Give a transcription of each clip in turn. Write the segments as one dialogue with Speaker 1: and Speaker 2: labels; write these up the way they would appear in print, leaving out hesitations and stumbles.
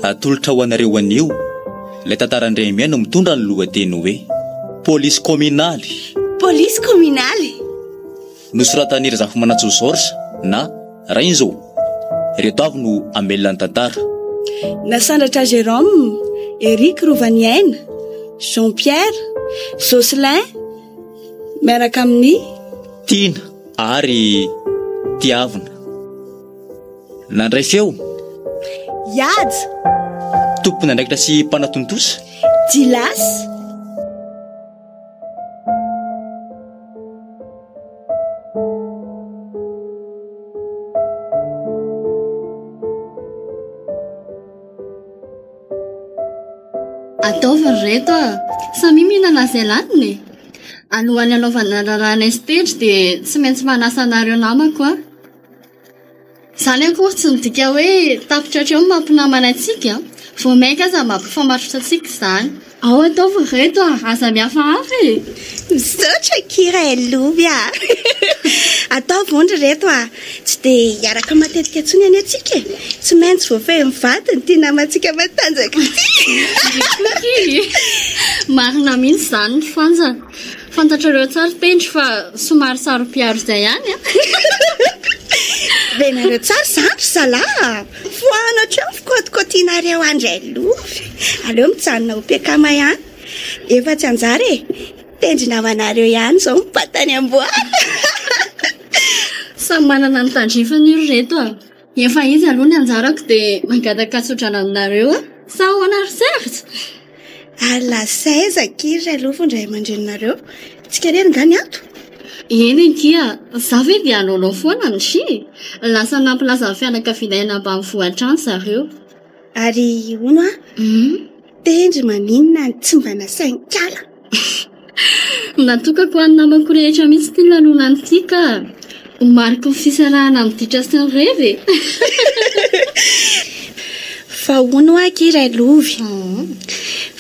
Speaker 1: Atolotra ho anareo anio ilay tantaran-dRemia no mitondra ny lohateny hoe Polisy kaominaly.
Speaker 2: Polisy kaominaly.
Speaker 1: Nosoratan'i Razafimanantsoa Georges na Rainzo. Ireto avy no hamelona ny tantara.
Speaker 2: Nasandratra Jérôme, Eric Rovaniaina, Jean Pierre, Jocelyn, miaraka amin'i.
Speaker 1: Tiana ary Tiavina. Nandray feo.
Speaker 2: Hiaja.
Speaker 1: Tompon'andraikitra sy mpanatontosa.
Speaker 2: Jilas.
Speaker 3: Ataovy ry reto a! Samia mihinana izay laniny e! Alohan'ny hanaovana raharaha anay sy Tendry dia tsy maintsy manasa anareo namako aho. Izany akory tsy midika hoe tapitra hatreo ny maha mpinamana antsika, vao mainka aza mampifamatotra antsika izany. Ao ataovy ry reto a! Aza mihafahafa e!
Speaker 2: Misaotra akia Railovy a! Ataovy hono ry reto a! Tsy dia hiaraka matetika intsony anie tsika e! Tsy maintsy voafehin'ny vadiny ity namantsika matanjaka ity!
Speaker 3: Ry koky! Marina mihitsy izany ry Fanja. Fantatrareo tsara Tendry fa somary saro-piaro izay ihany an!
Speaker 2: Renareo tsara izany ry zalahy a! Foano hatreo ny fikôtikôtianareo any Railovy. Aleo mijanona ho mpiakama ihany. Efa tsy anjara e! Tendry namanareo ihany izao mibata ny amboara.
Speaker 3: Samy manana ny tandrifiny io ry reto a! Efa izy aloha ny anjarako dia mangataka tsodrano aminareo aho. Sa ahoana ry Serge?
Speaker 2: Ary lasa aiza akia ry Railovy ny ray aman-dreninareo? Tsika irery nga ny ato?
Speaker 3: Eny akia, za ve dia hanaonao foana ny shi? Lasa nampilaza ny fianakavianay any ambanivohitra any zareo.
Speaker 2: Ary hono aho, Tendry maninona no tsy mba nasain'i Kala?
Speaker 3: Natokako ho an'ny namako rehetra mihitsy ity lanonana ity ka. Ho mariky ny fisarahana amin'ny ditra sy ny revy e!
Speaker 2: Fa hono hoa akia Railovy,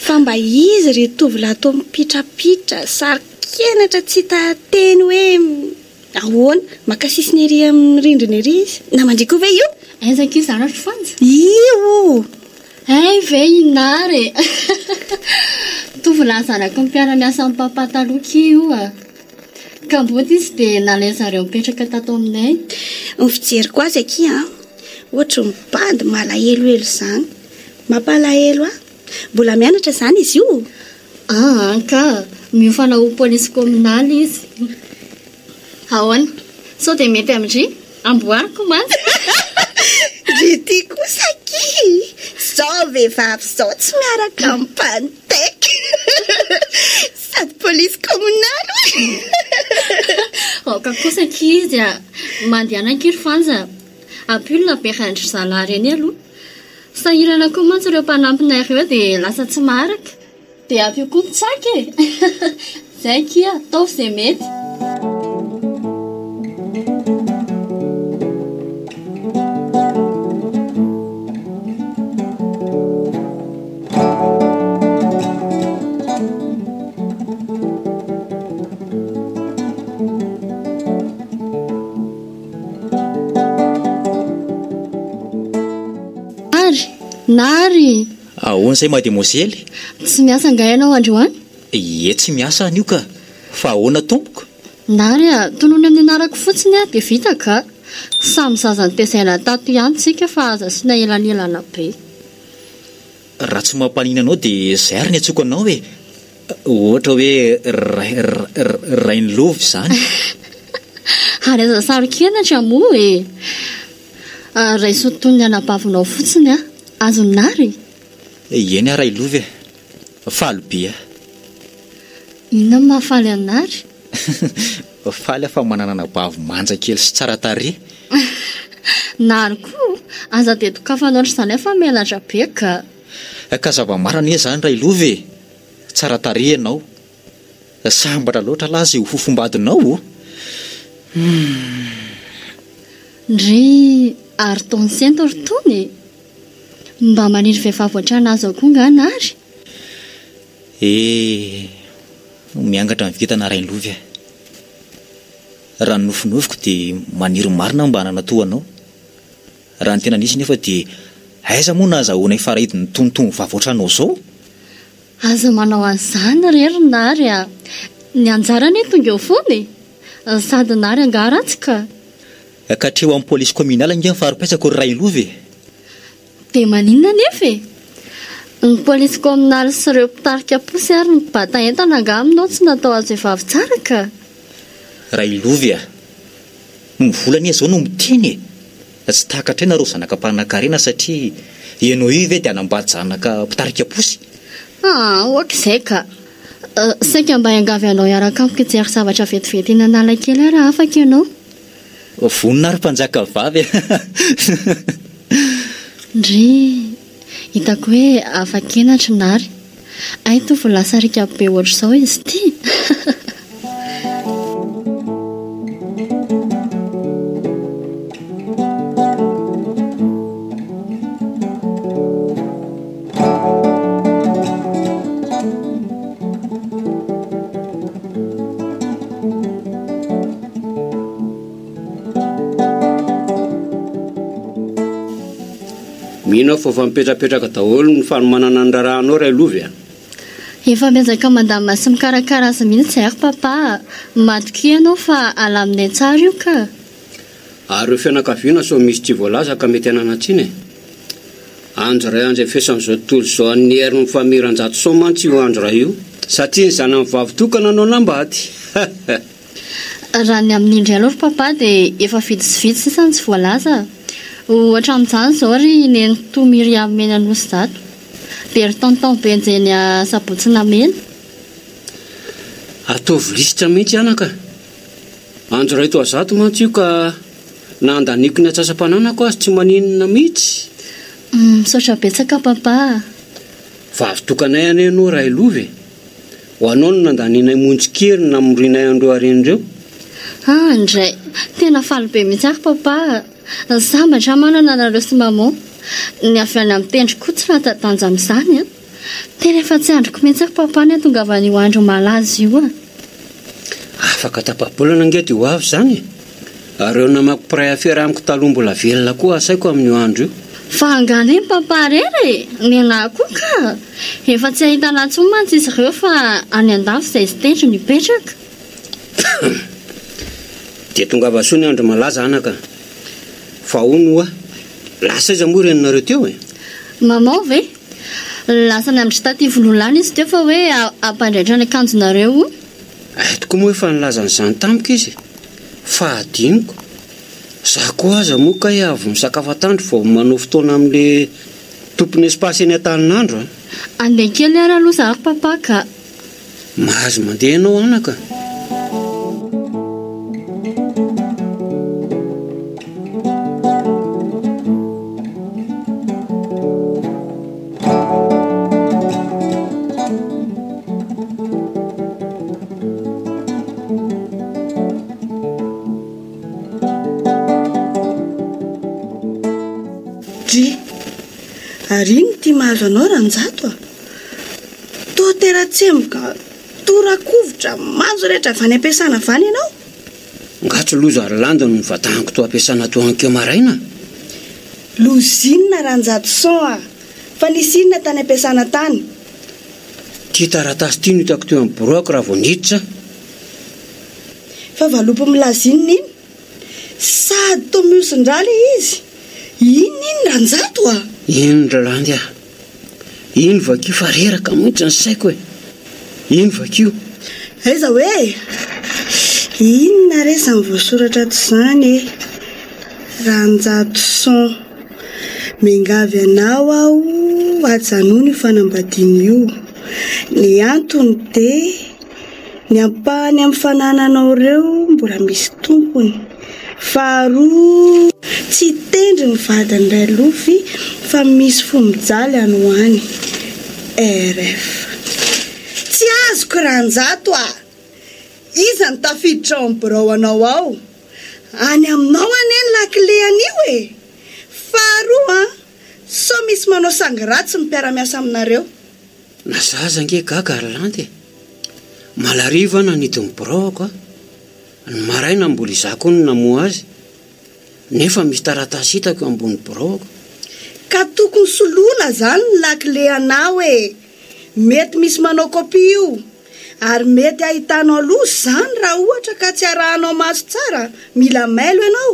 Speaker 2: fa mba iza ry tovolahy toa mipitrapitra, saro-kenatra tsy hita teny hoe Ahoana? Maka sisiny ery amin'ny rindrina ery izy. Naman-dry koa ve io?
Speaker 3: Aiza akia izany ry Fanja?
Speaker 2: Io!
Speaker 3: Hay ve i Nary e! Tovolahy zanaky ny mpiara-miasa amin'i Papa taloha akia io a! Kamboty izy dia nalain-dry zareo nipetraka tato aminay.
Speaker 2: Ny fijeriko azy akia an, ohatry ny bandy malahelohelo izany. Mampalahelo ahy. Mbola mianatra izany izy io?
Speaker 3: Aa ka! Miofana ho polisy kaominaly izy. Ahoana? Sao dia mety amin-dry? Amboariko mantsy.
Speaker 2: Ry ty kosa akia! Zao vehivavy zao tsy miaraka amin'ny mpanteky. Sady polisy kaominaly hoy.
Speaker 3: Aoka kosa akia izy a! Mandehana akia ry Fanja. Ampio ny laberan-dry zalahy ireny aloha. Sahirana koa mantsy ireo mpanampinay ireo dia lasa tsy maharaka. Dia ampio koa ny tsaky e! Zay akia, ataovy izay mety. Nary! Nary!
Speaker 1: Ahoana izay mademoiselle?
Speaker 3: Tsy miasa angaha ianao androany?
Speaker 1: Ie tsy miasa anio ka! Fa ahoana tompoko?
Speaker 3: Nary a! Tonony amin'ny anarako fotsiny aho dia vita ka! Samy zaza notezaina tato ihany tsika fa aza asiana elanelana be.
Speaker 1: Raha tsy mampanina anao dia izay ary ny antsoiko anao e! Ohatra hoe Rainilovy izany.
Speaker 3: Ary aza saro-kenatra moa e! Raiso toy ny anabavinao fotsiny aho. Azon'i Nary?
Speaker 1: Eny aho Railovy e! Faly be aho.
Speaker 3: Inona no mahafaly an'i Nary?
Speaker 1: Faly aho fa manana anabavy manja kely sy tsara tarehy.
Speaker 3: Nary koa, aza dia dokafana ohatr'izany aho fa menatra be ka.
Speaker 1: Ka zava-marina anie izany Railovy e! Tsara tarehy ianao. Sambatra loatra lahy izay ho fofombadinao o! Humm.
Speaker 3: Ndry ary ton sento ry tony e! Mba maniry vehivavy ohatran'azy ao koa nga Nary?
Speaker 1: Eh! Miangatra ny vintana Railovy a. Raha ny nofinofiko dia maniry marina aho mba hanana toa anao. Raha ny tena nisy nefa dia aiza moa nahazahoanay farahidiny tonitony vava ohatranao izao?
Speaker 3: Aza manao an'izany re ry Nary a! Ny anjara anie tonga eo foana e! Sady Nary angaha ratsy ka!
Speaker 1: Ka hatreo amin'ny police communale ange ny fari-paisako ry Railovy e!
Speaker 3: Dia maninona anefa e? Ny polisy kaominaly sy ireo mpitarika posy ary ny mpibata entana angaha aminao tsy natao azo vehivavy tsara ka!
Speaker 1: Railovy a! Ny vola anie izao no miteny e! Tsy takatray nareo zanaka mpanakarena satria ianao io ve dia hanambady zanaka mpitarika posy?
Speaker 3: Aa ok izay ka! Saika mba hiangavy anao hiaraka amiko hijery zavatra vetivety eny Analakely aho raha afaka ianao.
Speaker 1: Vonona ary mpanjaka vavy a!
Speaker 3: Ndrii! Hitako hoe afa-kenatra i Nary. Hay tovolahy sariaka be ohatr'izao izy ity!
Speaker 4: Mino aho fa efa mipetrapetraka daholo ny fanomanana ny raharahanao Railovy a!
Speaker 3: Efa miezaka mandamina sy mikarakara azy mihitsy izahay ry Papa a! Matokia ianao fa alaminay tsara io ka!
Speaker 4: Ary ireo fianakaviana sao misy tsy voalaza ka mety hanana-tsiny e! Andro iray andrefesan'izao tontolo izao an'ny herin'ny famiran-jatoson mantsy io andro iray io. Satria ny zanany vavy tokana no hanambady.
Speaker 3: Raha ny amin'ny indray aloha ry Papa dia efa vitsy sy vitsy sisa no tsy voalaza. Ohatra amin'izany izao ry Nenitoa Myriam eny Anosizato. Dia ry Tonton Benja eny Sabotsy Namehana.
Speaker 4: Ataovy lisitra mihitsy anaka. Andro iray toa zato mantsy io ka na andaniako ny atsasam-pananako aza tsy maninona mihitsy.
Speaker 3: Misaotra betsaka Papa a.
Speaker 4: Vavy tokanay anie ianao Railovy e. Ho anao no nandanianay monjy kely ny namorianay an'ireo harena ireo.
Speaker 3: Ah ndray! Tena faly be mihitsy aho papa a! Sambatra aho manana anareo sy maman. Ny avy any amin'ny tendry koa tsy latsa-danja amin'izany an! Tena efa tsy andriko mihitsy ry papa ny hatongavan'io andro malaza io a!
Speaker 4: Afaka tapa-bolana ange dia ho avy izany e! Ary ireo namako mpiray afera amiko taloha mbola velona koa asaiko amin'io andro io.
Speaker 3: Fa angaha anie ny papa irery e! Nenaha koa ka! Efa tsy ahitana intsony mantsy izy ireo fa any andafy izay izy tendry no hipetraka.
Speaker 4: Dia tongava soa ny andro malaza anaka. Fa hono hoa, lasa aiza moa reninareo teo e?
Speaker 3: Maman ve? Lasa any amin-dry taty Vololana izy teo fa hoe hampandraitra ny akanjonareo hono.
Speaker 4: Hay tokoa moa efa nilaza an'izany tamiko izy fa hadinoko. Za koa aza moa kay avy misakafo atandro vao manao fotoana amin'le tompon'ny espace eny Antaninandro a.
Speaker 3: Andeha kely ary aloha za ry papa ka.
Speaker 4: Mahazo mandeha ianao anaka.
Speaker 2: Dry. Ary inona ity mahazo anao Ranjato a? Toa tera-tsemboka, tora-kovitra, manjo rehetra avy any am-piasana avy any ianao?
Speaker 4: Nga tsy loza ry Landy no nivataniko tao am-piasana tao ankeo maraina?
Speaker 2: Loza inona Ranjatoson a! Fa nisy inona tany am-piasana tany?
Speaker 4: Ity taratasy ity no hitako teo amin'ny biraoko raha vao niditra aho.
Speaker 2: Fa valopy milaza inona iny? Sady toa mihosin-drà ilay izy. Inona iny Ranjato a!
Speaker 4: Iny ry Landy a! Iny vakio fa reraka mihitsy ny saiko e! Iny vakio.
Speaker 2: Aiza hoe? Inona re izany voasoratra ato izany e? Ranjatoson. Miangavy anao aho ajanony io fanambadiana io. Ny antony dia ny ampahany amin'ny fanananao ireo mbola misy tompony. Faharoa, tsy tendry ny vadin'i Railovy fa misy fo mijaly any ho any. RF. Tsy azoko Ranjato a! Iza no tafiditra ao amin'ny birao anao ao? Any aminao anie ny lakile an'io e! Faharoa, sao misy manao sangy ratsy ny mpiara-miasa aminareo.
Speaker 4: Na za aza ange gaga ry Landy e! Malariva nanidy ny biraoko aho. Ny maraina mbola izaho koa no namoha azy. Nefa misy taratasy hitako eo ambony biraoko.
Speaker 5: Ka tokony soloina zany ny lakile anao e! Mety misy manao copie io. Ary mety ahitanao loza izany raha ohatra ka tsy arahanao maso tsara, mila mailo ianao.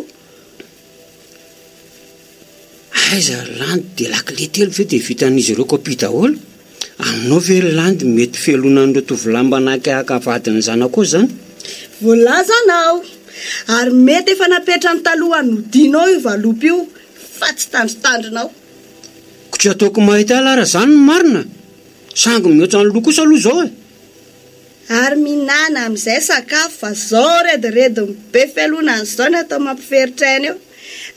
Speaker 4: Aiza ry Landy dia lakile telo ve dia vitan'izy ireo copie daholo? Aminao ve ry Landy mety fialonan'ireo tovolahy mba naka haka vadin'ny zanakao izany?
Speaker 5: Voalazanao! Ary mety efa napetrany taloha nodianao io valopy io fa tsy tandrintandrinao.
Speaker 4: Ko tsy ataoko mahita ahy lara zany ny marina? Sangy mihoatra ny loha kosa aloha izao e!
Speaker 5: Ary mihinana amin'izay sakafo fa zao redirediny be fialonana zao ny atao mampiferitr'aina eo.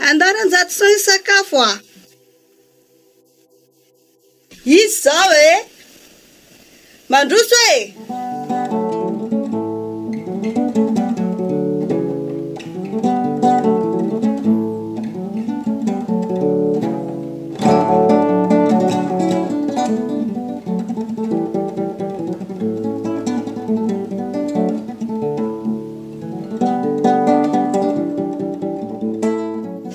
Speaker 5: Andao Ranjatoson hisakafo a! Izy izao e! Mandroso e!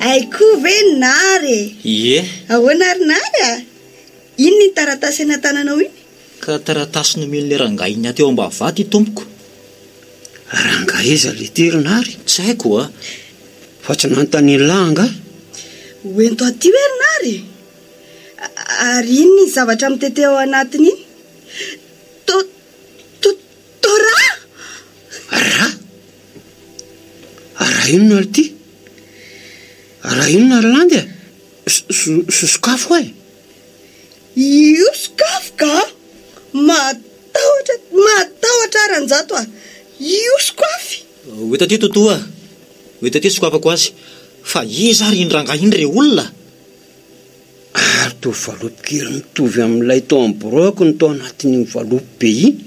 Speaker 5: Hay koa ve Nary e?
Speaker 1: Ie.
Speaker 5: Ahoana ary Nary a? Inona iny taratasy eny an-tananao iny?
Speaker 1: Ka taratasy nomen'ilay rangahy ny ahy teo Ambavahady ity tompoko.
Speaker 4: Rangahy iza le ty ry Nary?
Speaker 1: Tsy haiko a!
Speaker 4: Fa tsy nanontanian'lah angaha?
Speaker 5: Hoento aty hoe ry Nary? Ary inona iny zavatra mitete ao anatiny iny? To, to, to ra?
Speaker 4: Ra? Ra inona ry ty? Ra inona ry Landy a? Sokafo e!
Speaker 5: Io sokafo ka! Matahotra, matahotra aho Ranjato a! Io sokafy!
Speaker 1: Ho hita aty Toto a! Ho hita aty sokafako azy. Fa iza ary iny rangahy iny re olona?
Speaker 4: Ary toa valopy kely mitovy amin'ilay tao amin'ny biraoko ny tao anatin'iny valopy be iny.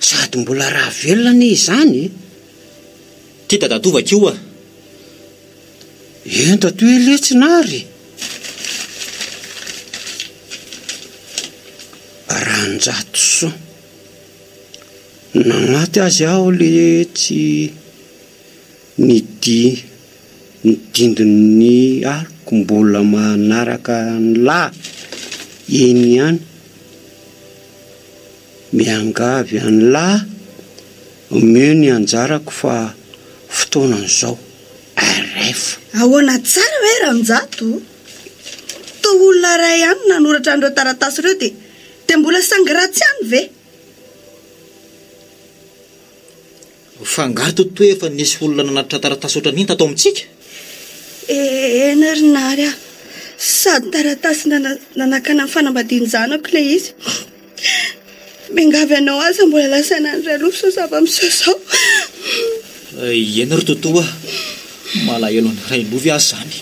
Speaker 4: Sady mbola raha velona anie izany e!
Speaker 1: Ty dadatoa vakio a!
Speaker 4: Ento atoy letsy nary! Ranjatoson. Nagnaty azy aho letsy ny di ny dindon'ny aliko mbola manaraka an'lah eny ihany. Miangavy an'lah omeo ny anjarako fa fotoanan'izao. RF.
Speaker 5: Ahoana tsara ve Ranjato? Toa olona iray ihany nanoratra an'ireo taratasy ireo dia dia mbola sangy ratsy ihany ve?
Speaker 1: Fa angaha ry Toto hoe efa nisy olona nanatitra taratasy ohatran'iny tato amintsika?
Speaker 5: Eny ry Nary a! Sady taratasy nanakana ny fanambadian'ny zanako ilay izy. Miangavy anao aza mbola lasaina any Ralofy sao zava-miseho izao.
Speaker 1: Eny ry Toto a! Malahelo an'i Railovy aho izany.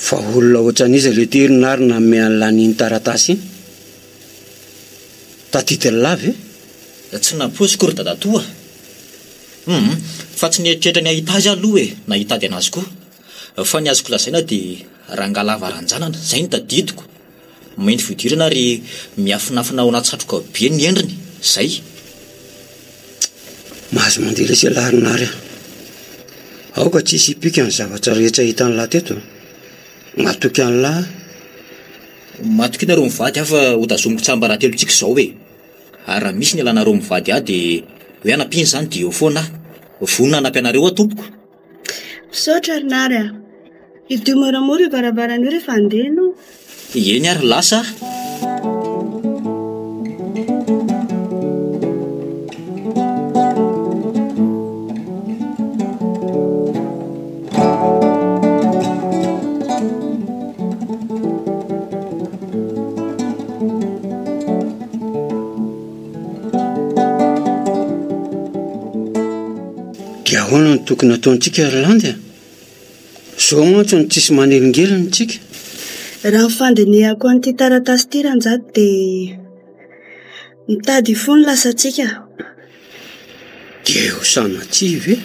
Speaker 4: Fa olona ohatran'iza le ty ry Nary nanome an'lah an'iny taratasy iny? Tadidin'lah ve?
Speaker 1: Tsy nampoiziko ry dadatoa a! Humm, fa tsy nieritreritra ny hahita azy aho aloha e, na hitady anazy koa. Fa ny azoko lazaina dia rangahy lava ranjanana, izay no tadidiko. Mainty fihodirana ary miafinafina ao anaty satroka be ny endriny, izay.
Speaker 4: Mahazo mandeha lesy ialahy ry Nary a! Aoka tsy hisy hipika ny zavatra rehetra hitan'lah teto a! Matoky an'lah aho.
Speaker 1: Matokia nareo mivady aho fa hotazomiko tsiambaratelontsika izao e! Ary raha misy ny ilanareo mivady ahy dia hoe hanampiana izany dia eo foana aho. Vonona hanampy anareo aho tompoko.
Speaker 5: Misaotra ry Nary a! Hidio moramora io varavarana io rehefa handeha ianao.
Speaker 1: Eny ary lasa aho.
Speaker 4: Dia ahoana no tokony hataontsika ry Landy a? Zao mantsy no tsisy manelingelina tsika.
Speaker 5: Raha ny fandinihako an'ity taratasy ity Ranjato dia mitady hifoha ny lasantsika.
Speaker 4: Dia ho sanatria ve?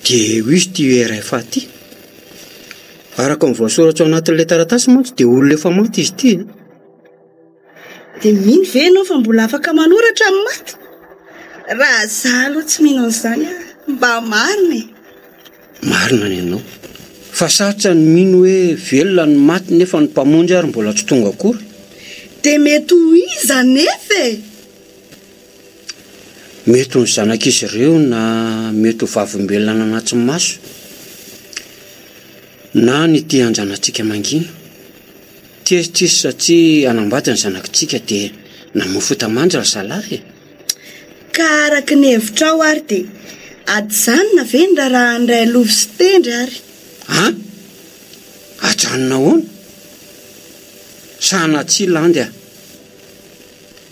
Speaker 4: Dia eo izy ity RFA ity. Araka ny voasoratra ao anatin'ilay taratasy mantsy dia olona efa maty izy ity.
Speaker 5: Dia mino ve ianao fa mbola afaka manoratra ny maty? Raha za aloha tsy mino an'izany aho. Mba marina e!
Speaker 4: Marina ny anao. Fa sarotra ny mino hoe velona ny maty nefa ny Mpamonjy ary mbola tsy tonga akory.
Speaker 5: Dia mety ho iza anefa e?
Speaker 4: Mety ho ny zanak'izy ireo na mety ho vavolombelona nanatri-maso na ny tia an-janatsika mangina. Tezitra izy satria hanambady ny zanakitsika dia namoy fota-mandry ry zalahy e!
Speaker 5: Ka araka ny hevitrao ary dia ajanona ve ny raharahan'i Railovy sy Tendry ary?
Speaker 4: An? Ajanona ahoana? Sanatria Landy a!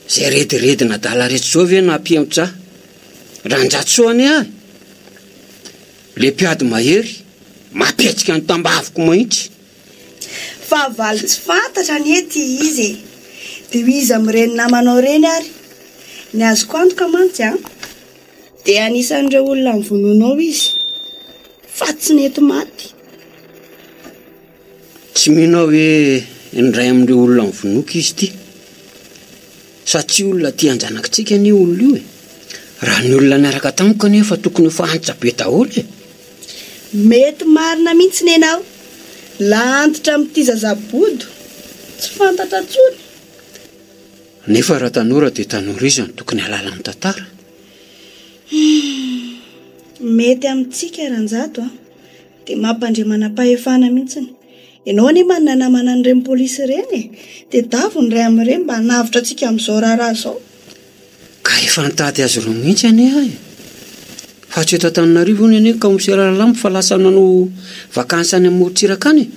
Speaker 4: Izay rediredin'adala rehetra izao ve no hampihemotra ahy? Ranjatsoa anie aho e! Le mpiady mahery, mampihetsika ny tambaviko mihitsy.
Speaker 5: Fahavalo tsy fantatra anie ity izy e! Dia ho iza amin'ireny namanao ireny ary? Ny azoko antoka mantsy an, dia anisan'ireo olona novonoinao izy, fa tsy nety maty.
Speaker 4: Tsy mino aho hoe ny iray amin'ireo olona novonoiko izy ity. Satria olona tia an-janakitsika anie io olona io e! Raha ny olona niaraka tamiko anie efa tokony ho efa antitra be daholo e!
Speaker 5: Mety marina mihitsy nenao. La antitra amin'ity zazabodo tsy fantatra tsony.
Speaker 4: Nefa raha tanora dia tanora iza no tokony halala ny tantara?
Speaker 5: Humm. Mety amintsika Ranjato a. Dia mampandre manam-pahefana mihitsiny. Ianao anie manana namana an'ireny polisy ireny e. Tedavo ny iray amin'ireny mba hanavotra antsika amin'izao raharaha izao.
Speaker 4: Ka efa nitady azy ireo mihitsy anie aho e! Fa tsy eto Antananarivo hono anie kaomisera Ralambo fa lasa nanao vakansy any amorontsiraka any e!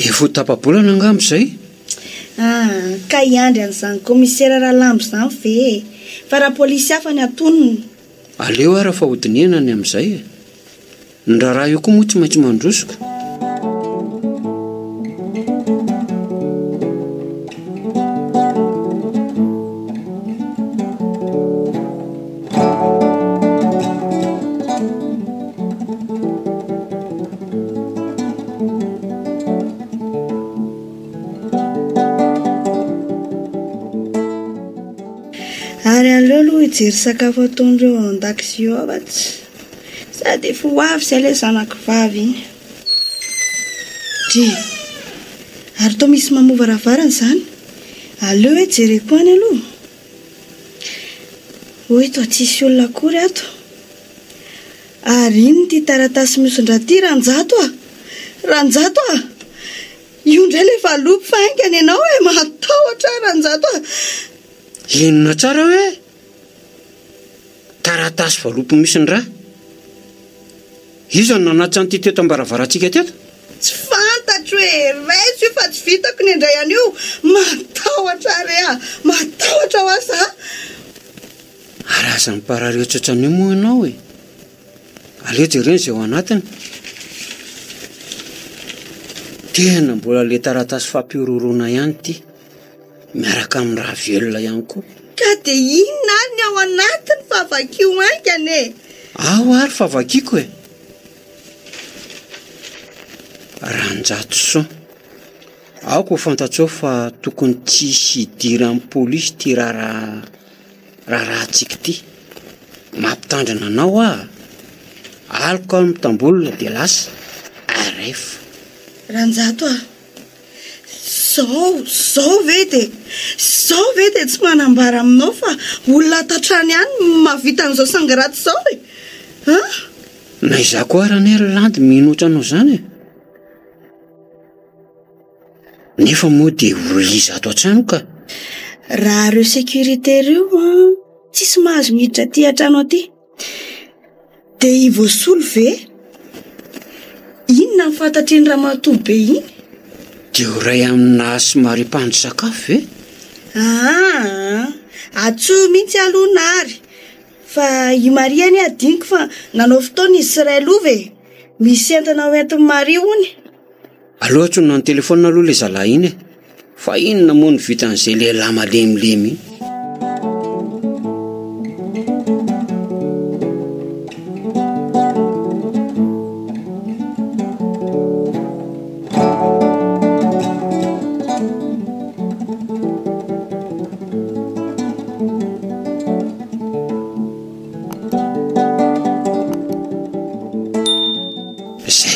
Speaker 4: Efa ho tapa-bolana angamba izay.
Speaker 5: Ah, ka hiandry an'izany kaomisera Ralambo izany ve e! Fa raha polisy hafa ny antonony.
Speaker 4: Aleo ara fa hodinihana ny amin'izay e! Ny raharaha io koa moa tsy maintsy mandroso ka.
Speaker 5: Ary aleo aloha hijery sakafo ataon'ireo ao an-dakozia ao fa tsy. Sady efa ho avy izay ilay zanako vavy iny. Dry. Ary toa misy mamoha varavarana izany. Aleo hoe jereko any aloha. Hoy toa tsisy olona akory ato. Ary inona ity taratasy mihoson-dra ity Ranjato a! Ranjato a! Io indray ilay valopy fa haingana ianao e! Matahotra aho Ranjato a!
Speaker 4: Inona tsara hoe? Taratasy valopy misy ny ra. Iza no nanatsa an'ity teto am-baravarantsika teto?
Speaker 5: Tsy fantatro e! Raiso io fa tsy vitako ny handray an'io! Matahotra aho re a! Matahotra hoa za!
Speaker 4: Ary aza miparary ohatrohatran'io moa ianao e! Aleo jerena izay ao anatiny. Tena mbola ilay taratasy fampihorohoroana ihany ity. Miaraka amin'ny rà velona ihany koa.
Speaker 5: Ka dia inona ary ny ao anatiny fa vakio haingana e!
Speaker 4: Ao ary fa vakiako e! Ranjatoson, aoka ho fantatrao fa tokony tsy hisy hidiran'ny polisy ity raharaha raharahantsika ity. Mampitandrina anao aho a! Aloka aho mitambolona dia lasa. RF.
Speaker 5: Ranjato a! Zao, zao ve dia, zao ve dia tsy manambara aminao fa olona ato an-trano ihany no mahavita an'izao sangy ratsy izao e? An?
Speaker 4: Na izaho koa ary anie ry Landy mino ohatranao izany e! Nefa moa dia olona iza ato an-trano ka?
Speaker 5: Raha ireo sécurité ireo an, tsisy mahazo miditra aty an-trano aty. Dia i Voasolo ve? Inona no fantatr'iny ramatoa be iny?
Speaker 4: Dia ho iray amin'ny naha sy Marie mpahandro sakafo ve?
Speaker 5: Aa, antsoy mihitsy aloha Nary, fa i Maria anie adinoko fa nanao fotoana izy sy Railovy e! Misy entana ho entin'i Maria hono.
Speaker 4: Aleo antsoina ny telefaonina aloha ilay zalahy iny e! Fa inona moa no vitan'izay lehilahy malemilemy iny?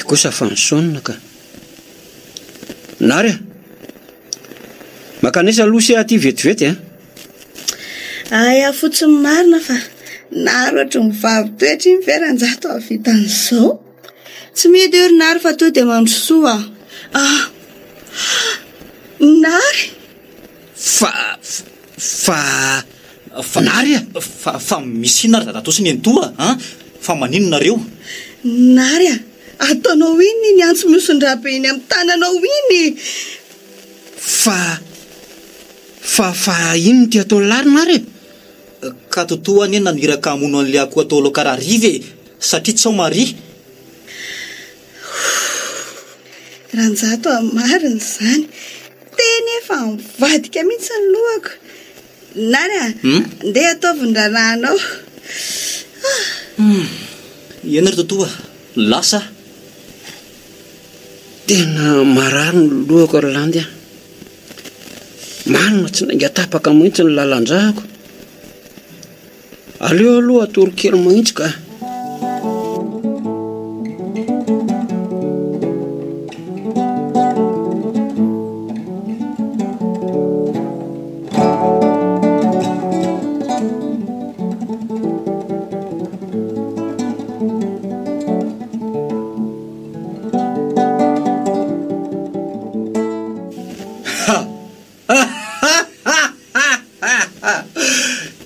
Speaker 4: kosa fa nisaonina ka. Nary a! Makanesa aloha se aty vetivety a!
Speaker 5: Aia fotsiny marina fa Nary ohatry ny vavy toetra iny ve Ranjato hahavita an'izao? Tsy mihidy io ry Nary fa to dia mandrosoa a! Ah! Nary!
Speaker 4: Fa, fa, fa Nary a!
Speaker 1: Fa, fa misy inona ry dadatoa sy nenitoa a? Fa maninona nareo?
Speaker 5: Nary a! Ataonao inona iny antso mihoson-dra be iny amin'ny tananao iny?
Speaker 4: Fa, fa, fa inona ity ataon'i Lary Nary e?
Speaker 1: Ka Toto anie naniraka hamono an'ilay akoho atao laoka rahariva e! Satria tsy ao Maria.
Speaker 5: Ranjato a marina izany. Tena efa mivadika mihitsy ny lohako. Nary a, ndeha ataovy ny raharahanao.
Speaker 1: Eny ry Toto a, lasa aho.
Speaker 4: Tena marary ny lohako ry Landy a. Marina tsy nainga tapaka mihitsy ny lalan-drako. Aleo aloha atoro kely mihitsy ka.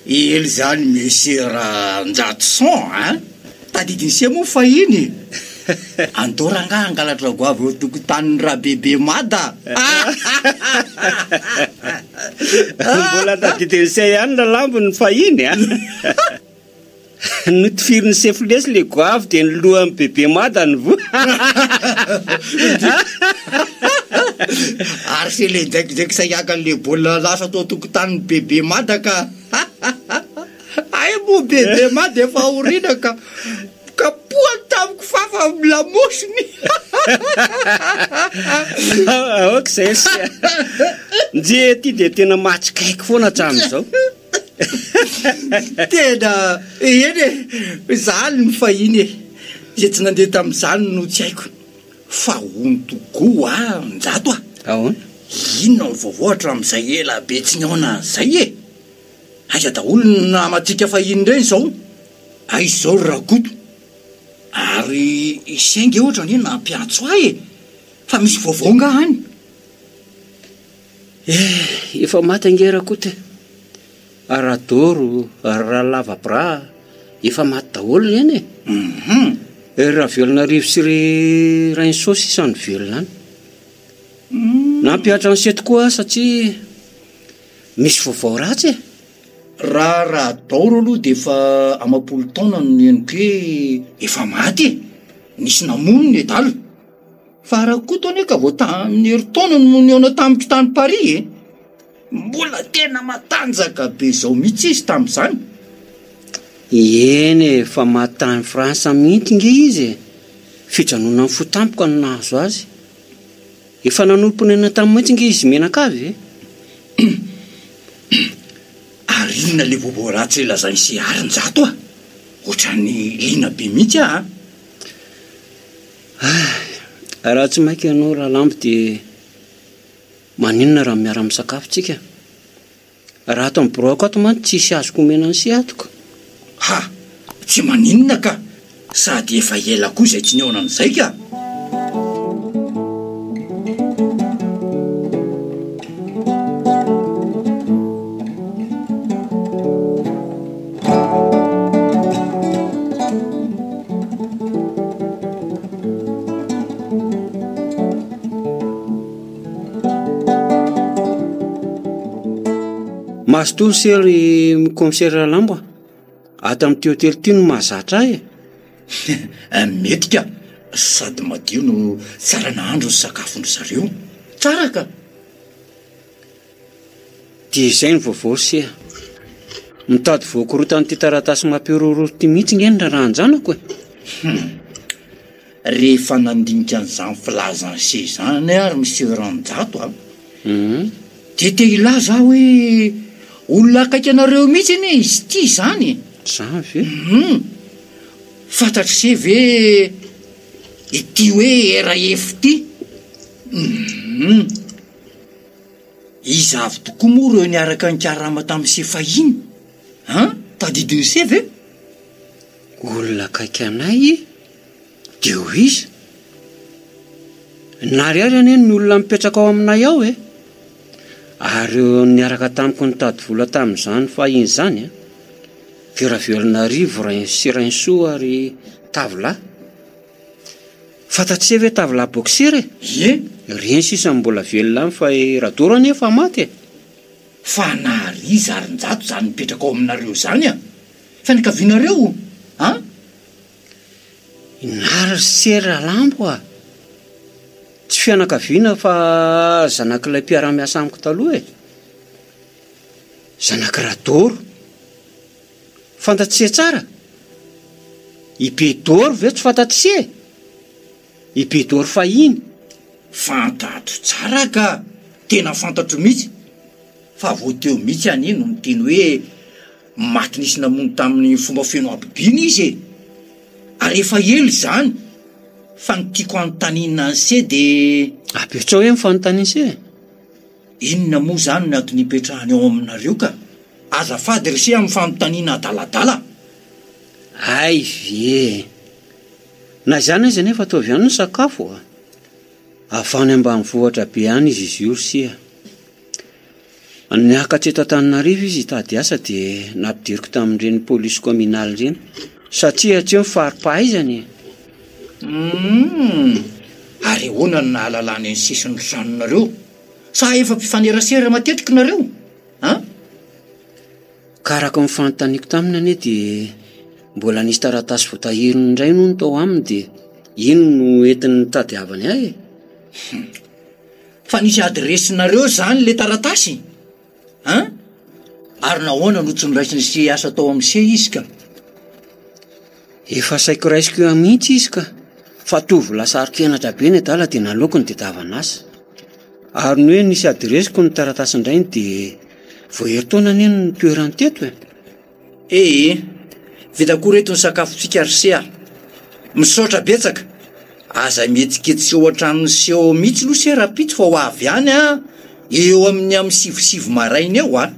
Speaker 6: Ela izany Monsieur Ranjatoson a! Tadidin'i se moa fahiny e! Andao rangahy hangalatra goavy eo an-tokotanin'i Rabebe Mada a!
Speaker 4: Mbola tadidin'i se ihany Ralambo ny fahiny a! Notifirin'i sefo lesy le goavy dia ny lohan'i bebe mada no voa.
Speaker 6: Ary se le njaikijaiky saiaka an'le baolina lasa tao an-tokotanin'i bebe mada ka. Hay moa bebe mada efa aoriana ka. Kapohany tamin'ny kifafa amin'ny lamosiny.
Speaker 4: Aoka izay ry se a. Njy ity dia tena mahatsikaiky foana hatramin'izao.
Speaker 6: Tena eny e, izany ny fahiny e, izay tsy nandeha tamin'izany no tsy haiko. Fa hono tokoa hoa Njato a!
Speaker 4: Ahoana?
Speaker 6: Inona no vaovao hatramin'izay ela be tsy nihaona izay e? Aiza daholo ny namantsika fahiny ireny izao? Aiza izao ry Rakoto? Ary i Saingy ohatra anie nampiantso ahy e! Fa misy vaovao angaha any?
Speaker 4: Eh, efa maty ange Rakoto e! Ary Radoro, ary Ralava Bra, efa maty daholo ireny e!
Speaker 6: Hum.
Speaker 4: Ry Ravelonarivo sy ry Rainisoa sisa no velona any. Nampihatra an'i Seto koa aho satria misy vaovao ratsy e!
Speaker 6: Raha Radaoro aloha dia efa amam-polo taona no henoko hoe efa maty e! Nisy namono ny nedala. Fa Rakoto anie ka vao tamin'ny herintaona no nihaona tamiko tany Paris e! Mbola tena matanjaka be izao mihitsy izy tamin'izany.
Speaker 4: Eny e, fa maty tany France mihitsy nge izy e! Fijanonan'ny fo tampoka no nahazo azy. Efa nanorim-ponenana tany mihitsy nge izy mianakavy e!
Speaker 6: Ary inona ilay vaovao ratsy lazain'i Sehary Njato a? Ohatran'ny liana be mihitsy aho an!
Speaker 4: Ah! Raha tsy maika ianao Ralambo dia maninona raha miara-misakafo tsika? Raha ato amin'ny biraoko ato mantsy tsisy azoko omena an'i ato ka.
Speaker 6: Ha! Tsy maninona ka! Sady efa ela koa izay tsy nihaona an'izay ka!
Speaker 4: Mazotoa se ry commissaire Ralambo a! Ato amin'ity hotely ity no mahazatra ahy e!
Speaker 6: Mety ka! Sady madio no tsara nahandro ny sakafon-dry zareo. Tsara ka!
Speaker 4: Dia izay ny vaovao ry se a! Mitady voakorotan'ity taratasy mampihorohoro ity mihitsy nge ny raharahan-janako e!
Speaker 6: Hum! Rehefa nandinika an'izany filazan'i se izany ary Monsieur Ranjato a! Dia te hilaza aho hoe olona akaiky anareo mihitsy anie izy ity izany e!
Speaker 4: Izany ve?
Speaker 6: Hum! Fantatr'i se ve. Ity hoe RF ity. Hum. Iza avy tokoa moa ireo niaraka nikarama tamin'i se fahiny? An? Tadidin'i se ve?
Speaker 4: Olona akaiky anay dia ho iza? Nary ary anie ny olona mipetraka ao aminay ao e! Ary ireo niaraka tamiko nitady vola tamin'izany fahiny izany an! Veravelonarivo, Rain sy Rainsoa ary Tavilahy. Fantatr'ise ve Tavilahy boxer e?
Speaker 6: Ie.
Speaker 4: Ireny sisa no mbola velona any fa i Radoro anie efa maty e!
Speaker 6: Fa Nary iza ary Njato izany mipetraka ao aminareo izany an? Fianakavianareo an?
Speaker 4: I Nary ry se Ralambo a! Tsy fianakaviana fa zanak'ilay mpiara-miasa amiko taloha e! Zanak'i Radoro. Fantatr'ise tsara? I Bedoro ve tsy fantatr'ise e? I Bedoro fahiny.
Speaker 6: Fantatro tsara ka! Tena fantatro mihitsy! Fa vao teo mihitsy anie no niteny hoe maty nisy namono tamin'ny fomba feno habibiana izy e! Ary efa ela izany! Fa ny tiako hanontaniana an'se de.
Speaker 4: Apetrao hoe ny fanontanian'se e!
Speaker 6: Inona moa izany no antony ipetrahany ao aminareo ka? Azafady ry se amin'ny fanontaniana adaladala.
Speaker 4: Hay ve e! Na izany aza anefa ataovy ihany ny sakafo a! Avy any ambanivohitra be any izy izy io ry se a! Niakatra eto Antananarivo izy hitady asa dia nampidiriko tamin'ireny polisy communale ireny satria hatreo ny fari-pahaizany e!
Speaker 6: Humm! Ary ahoana no nahalalany ny sisin'ny tranonareo? Sa efa mpifanerasera matetika nareo? An?
Speaker 4: Ka araka ny fanontaniako taminy anie dia mbola nisy taratasy voatahiriny indray hono tao aminy dia iny no entiny nitadiavany ahy e!
Speaker 6: Hum! Fa nisy adiresinareo izany le taratasy? An? Ary nahoana no tsy noraisin'i se hiasa tao amin'ny se izy ka?
Speaker 4: Efa saiko raisiko eo mihitsy izy ka! Fa tovolahy saro-kenatra be ny adala dia naleoko nitadiavana asa. Ary ny hoe nisy adiresiko ny taratasin-drainy dia vao herintaona anie no nitoerany teto e!
Speaker 6: Ee, vita koa reto ny sakafontsika ry se a! Misaotra betsaka! Aza mihetsiketsika eo an-tranon'i se ao mihitsy aloha se rahampitso fa ho avy any aho eo amin'ny amin'ny sivisivy maraina eo a!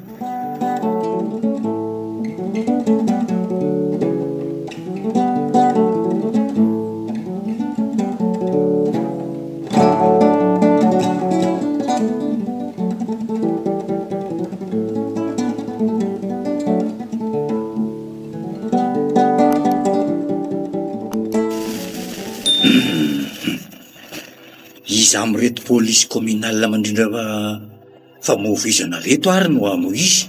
Speaker 6: Iza amin'ireto polisy communal mandrindra famoivoizana ireto ary no hamoizy?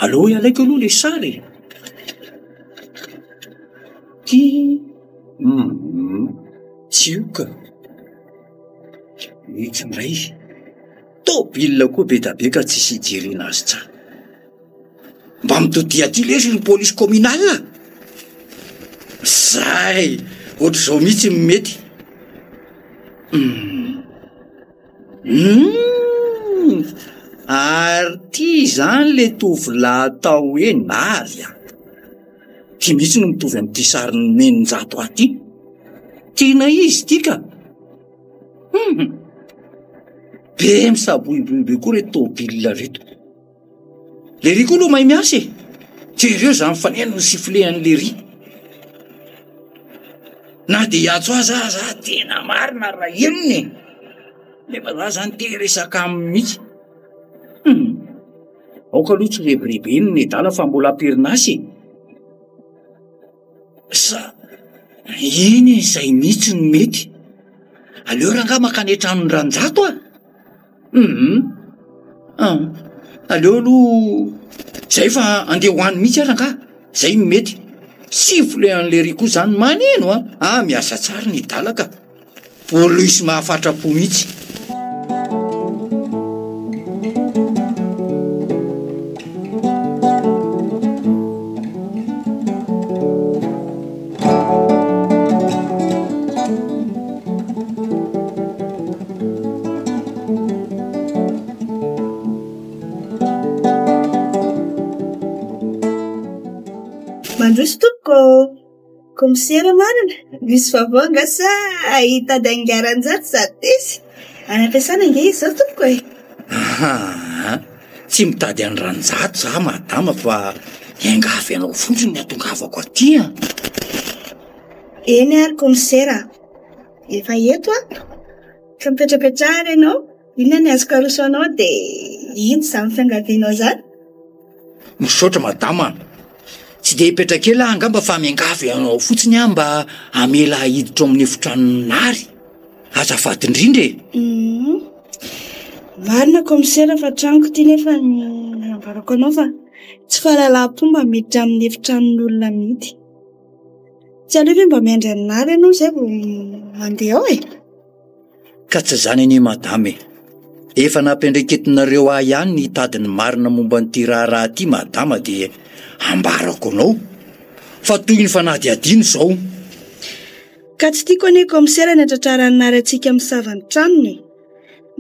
Speaker 6: Aleo alaiko aloha ilay sary e! Ty, hum, tsy io ka. Itsy indray. Tôbila koa be da be ka tsisy ijerena azy tsara. Mba mitodiha aty lesy ry polisy communal a! Zay! Ohatr'izao mihitsy no mety. Hum. Hum! Ary ty izany le tovolahy atao hoe Nary a! Ty mihitsy no mitovy amin'ity sary nomen'Njato ahy ty. Tena izy ity ka! Hum! Be misaboiboy be koa reto tôbila reto. Lery koa aloha mahay miasa e! Jereo izany faneno ny sifflet an'i Lery. Na dia hiantso azy aza aho tena marina raha henony e! Nefa za zany te hiresaka aminy mihitsy. Hum! Aoka aloha tsy rebirebeny ny nedala fa mbola am-perinasa e! Sa eny e, izay mihitsy no mety. Aleo rangahy mankany an-tranon'i Ranjato a! Hum! An! Aleo aloha zay fa andeha ho any mihitsy aho rangahy, zay no mety. Siffle an'i lery koa zany maneno an! Ah miasa tsara ny adala ka! Polisy mahafatra-po mihitsy.
Speaker 5: Mandroso tompoko ô! Kaomisera marina? Misy vaovao angaha sa hitady angaranjato za tesy? Any am-piasana ange izy izao tompoko e!
Speaker 6: Aa, tsy mitady an'i Ranjato za madama fa hiangavy anao fotsiny ny hatongavako aty an!
Speaker 5: Eny ary kaomisera a! Efa eto aho, ka mipetrapetraha ary ianao, inona ny azoko aroso anao dia inona izany fiangavianao izany?
Speaker 6: Misaotra madama a! Tsy dia hipetraka ela aho angamba fa miangavy anao fotsiny aho mba hamela ahy hiditra ao amin'ny efitranon'i Nary. Azafady indrindra e!
Speaker 5: Hum. Marina kaomisera fa tranoko ity nefa nambarako anao fa tsy fahalalam-pomba miditra amin'ny efitranon'olona mihitsy. Tsy aleo ve mba miandry an'i Nary ianao izay vao mandeha ao e?
Speaker 6: Ka tsy izany anie madama e! Efa nampiandraiketinareo ahy ihany ny hitady ny marina momba an'ity raharaha ity madama dia ambarako anao fa toy ny fanadihadiana izao.
Speaker 5: Ka tsy tiako anie kaomisera ny hatratraran'i Nary antsika misava ny tranony e!